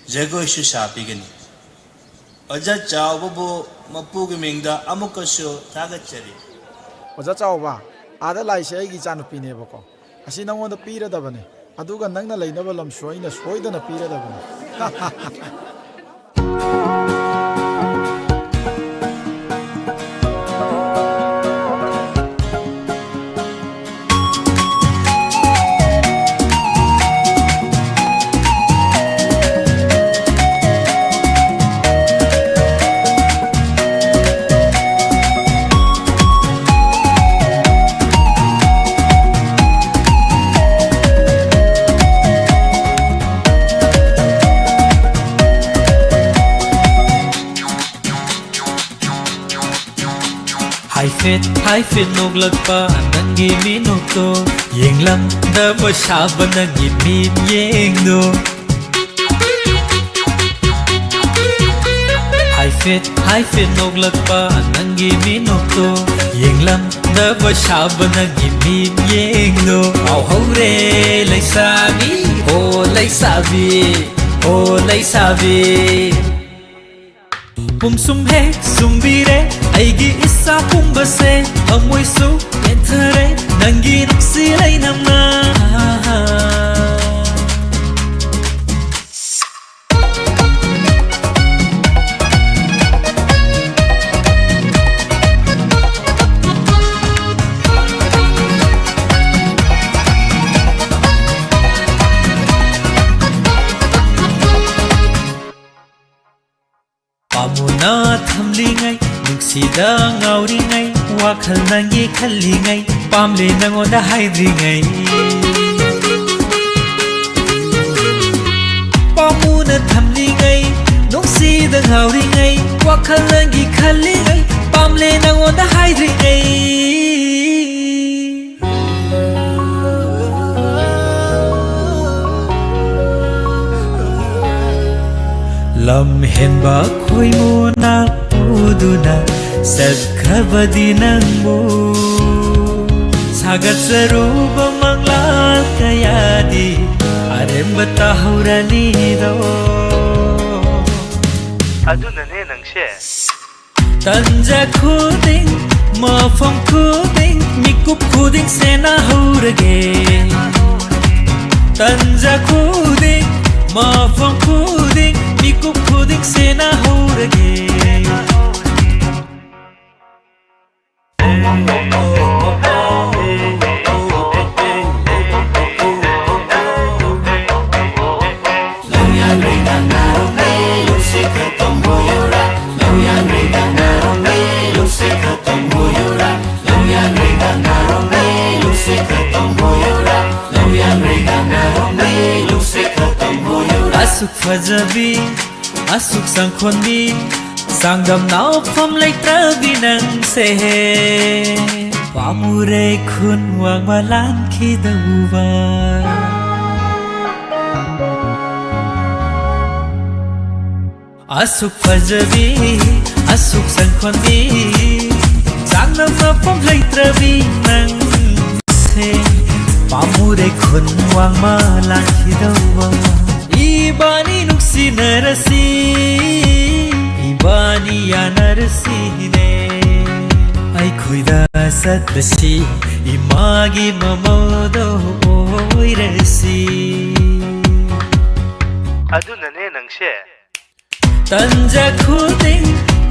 ꯖꯒꯣꯏꯁꯨ ꯁꯥꯕꯤꯒꯅꯤ꯫ ꯑꯣꯖꯥ ꯆꯥꯎꯕꯕꯨ ꯃꯄꯨꯒꯤ ꯃꯤꯡꯗ ꯑꯃꯨꯛꯀꯁꯨ ꯊꯥꯒꯠꯆꯔꯤ꯫ ꯑꯣꯖꯥ ꯆꯥꯎꯕ, ꯑꯥꯗ ꯂꯥꯛꯏꯁꯦ ꯑꯩꯒꯤ ꯏꯆꯥꯅꯨꯄꯤꯅꯦꯕꯀꯣ꯫ ꯑꯁꯤ ꯅꯪꯉꯣꯟꯗ ꯄꯤꯔꯗꯕꯅꯦ꯫ ꯑꯗꯨꯒ ꯅꯪꯅ ꯂꯩꯅꯕ ꯂꯝꯁꯨ ꯑꯩꯅ ꯁꯣꯏꯗꯅ ꯄꯤꯔꯗꯕꯅꯦ꯫ ꯍꯥꯏꯐꯦꯠ ꯍꯥꯏꯐꯦꯠ ꯅꯣꯛꯂꯛꯄ ꯅꯪꯒꯤ ꯃꯤꯅꯣꯛꯇꯣ, ꯌꯦꯡꯂꯝꯗꯕ ꯁꯥꯕ ꯅꯪꯒꯤ ꯃꯤꯠꯌꯦꯡꯗꯣ꯫ ꯍꯥꯏꯐꯦꯠ ꯍꯥꯏꯐꯦꯠ ꯅꯣꯛꯂꯛꯄ ꯅꯪꯒꯤ ꯃꯤꯅꯣꯛꯇꯣ, ꯌꯦꯡꯂꯝꯗꯕ ꯁꯥꯕ ꯅꯪꯒꯤ ꯃꯤꯠꯌꯦꯡꯗꯣ꯫ ꯉꯥꯎꯍꯧꯔꯦ ꯂꯩꯁꯥꯕꯤ, ꯑꯣ ꯂꯩꯁꯥꯕꯤ, ꯑꯣ ꯂꯩꯁꯥꯕꯤ꯫ ꯄꯨꯝꯁꯨꯝ ꯍꯦꯛ ꯁꯨꯝꯕꯤꯔꯦ ꯑꯩꯒꯤ ꯏꯁꯥ ꯄꯨꯝꯕꯁꯦ, ꯊꯃꯣꯏꯁꯨ ꯄꯦꯟꯊꯔꯦ ꯅꯪꯒꯤ ꯅꯨꯡꯁꯤ ꯂꯩꯅꯝꯅ꯫ ꯄꯥꯝꯃꯨꯅ ꯊꯝꯂꯤꯉꯩ, ꯅꯨꯡꯁꯤꯗ ꯉꯥꯎꯔꯤꯉꯩ, ꯋꯥꯈꯜ ꯅꯪꯒꯤ ꯈꯜꯂꯤꯉꯩ, ꯄꯥꯝꯂꯦ ꯅꯪꯉꯣꯟꯗ ꯍꯥꯏꯗ꯭ꯔꯤꯉꯩ꯫ ꯄꯥꯝꯃꯨꯅ ꯊꯝꯂꯤꯉꯩ, ꯅꯨꯡꯁꯤꯗ ꯉꯥꯎꯔꯤꯉꯩ, ꯋꯥꯈꯜ ꯅꯪꯒꯤ ꯈꯜꯂꯤꯉꯩ, ꯄꯥꯝꯂꯦ ꯅꯪꯉꯣꯟꯗ ꯍꯥꯏꯗ꯭ꯔꯤꯉꯩ꯫ ꯂꯝ ꯍꯦꯟꯕ ꯈꯣꯏꯃꯨꯅ ꯄꯨꯗꯨꯅ ꯆꯠꯈ꯭ꯔꯕꯗꯤ ꯅꯪꯕꯨ ꯁꯥꯒꯠꯆꯔꯨꯕ ꯃꯪꯂꯥꯟ ꯀꯌꯥꯗꯤ ꯑꯔꯦꯝꯕ ꯇꯥꯍꯧꯔꯅꯤꯗꯣ꯫ ꯑꯗꯨꯅꯅꯦ ꯅꯪꯁꯦ꯫ ꯇꯟꯖꯥ ꯈꯨꯗꯤꯡ, ꯃꯐꯝ ꯈꯨꯗꯤꯡ, ꯃꯤꯀꯨꯞ ꯈꯨꯗꯤꯡ ꯁꯦꯟꯅꯍꯧꯔꯒꯦ꯫ ꯇꯟꯖꯥ ꯈꯨꯗꯤꯡ, ꯃꯐꯝ ꯈꯨꯗꯤꯡ, ꯃꯤꯀꯨꯞ ꯈꯨꯗꯤꯡ ꯁꯦꯟꯅꯍꯧꯔꯒꯦ꯫ ꯑꯁꯨꯛ ꯐꯖꯕꯤ, ꯑꯁꯨꯛ ꯆꯪꯈꯣꯟꯕꯤ, ꯆꯥꯡꯗꯝꯅꯐꯝ ꯂꯩꯇ꯭ꯔꯕꯤ ꯅꯪꯁꯦ, ꯄꯥꯝꯃꯨꯔꯦ ꯈꯨꯟ ꯋꯥꯡꯃ ꯂꯥꯟꯈꯤꯗꯧꯕ꯫ ꯑꯁꯨꯛ ꯐꯖꯕꯤ, ꯑꯁꯨꯛ ꯁꯪꯈꯣꯟꯕꯤ, ꯆꯥꯡꯗꯝꯅꯐꯝ ꯂꯩꯇ꯭ꯔꯕꯤ ꯅꯪꯁꯦ, ꯄꯥꯝꯃꯨꯔꯦ ꯈꯨꯟ ꯋꯥꯡꯃ ꯂꯥꯟꯈꯤꯗꯧꯕ꯫ ꯏꯕꯥꯅꯤ ꯅꯨꯡꯁꯤꯅꯔꯁꯤ, ꯏꯕꯥꯅꯤ ꯌꯥꯅꯔꯁꯤꯅꯦ꯫ ꯑꯩꯈꯣꯏꯗ ꯆꯠꯂꯁꯤ, ꯏꯃꯥꯒꯤ ꯃꯃꯧꯗꯣ ꯑꯣꯏꯔꯁꯤ꯫ ꯑꯗꯨꯅꯅꯦ ꯅꯪꯁꯦ꯫ ꯇꯟꯖꯥ ꯈꯨꯗꯤꯡ,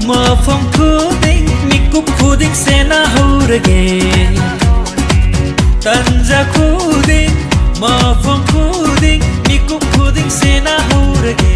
ꯃꯐꯝ ꯈꯨꯗꯤꯡ, ꯃꯤꯀꯨꯞ ꯈꯨꯗꯤꯡ ꯁꯦꯟꯅꯍꯧꯔꯒꯦ꯫ ꯇꯟꯖꯥ ꯈꯨꯗꯤꯡ, ꯃꯐꯝ ꯈꯨꯗꯤꯡ, ꯃꯤꯀꯨꯞ ꯈꯨꯗꯤꯡ ꯁꯦꯟꯅꯍꯧꯔꯒꯦ꯫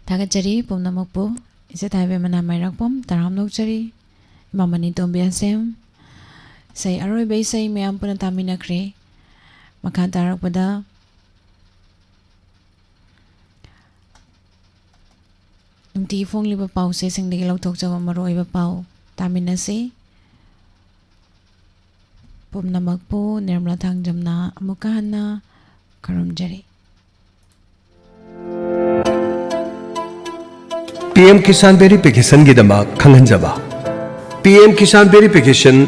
ꯊꯥꯒꯠꯆꯔꯤ ꯄꯨꯝꯅꯃꯛꯄꯨ꯫ ꯏꯆꯦ ꯊꯥꯏꯕꯦꯝ ꯃꯅꯥ ꯃꯩꯔꯥꯛꯄꯝ ꯇꯔꯥꯝ ꯂꯧꯖꯔꯤ꯫ ꯏꯃꯥ ꯃꯅꯤ ꯇꯣꯝꯕꯤ ꯑꯁꯦꯝ꯫ ꯏꯁꯩ, ꯑꯔꯣꯏꯕ ꯏꯁꯩ ꯃꯌꯥꯝ ꯄꯨꯟꯅ ꯇꯥꯃꯤꯟꯅꯈ꯭ꯔꯦ꯫ ꯃꯈꯥ ꯇꯥꯔꯛꯄꯗ ꯅꯨꯡꯇꯤꯒꯤ ꯐꯣꯡꯂꯤꯕ ꯄꯥꯎꯆꯦꯁꯤꯡꯗꯒꯤ ꯂꯧꯊꯣꯛꯆꯕ ꯃꯔꯨꯑꯣꯏꯕ ꯄꯥꯎ ꯇꯥꯃꯤꯟꯅꯁꯤ꯫ ꯄꯨꯝꯅꯃꯛꯄꯨ ꯅꯤꯔꯃꯂꯥ ꯊꯥꯡꯖꯝꯅ ꯑꯃꯨꯛꯀ ꯍꯟꯅ ꯈꯨꯔꯨꯝꯖꯔꯤ꯫ ꯄꯤ ꯑꯦꯝ ꯀꯤꯁꯥꯟ ꯚꯦꯔꯤꯐꯤꯀꯦꯁꯟꯒꯤꯗꯃꯛ ꯈꯪꯍꯟꯖꯕ꯫ P M Kisan verification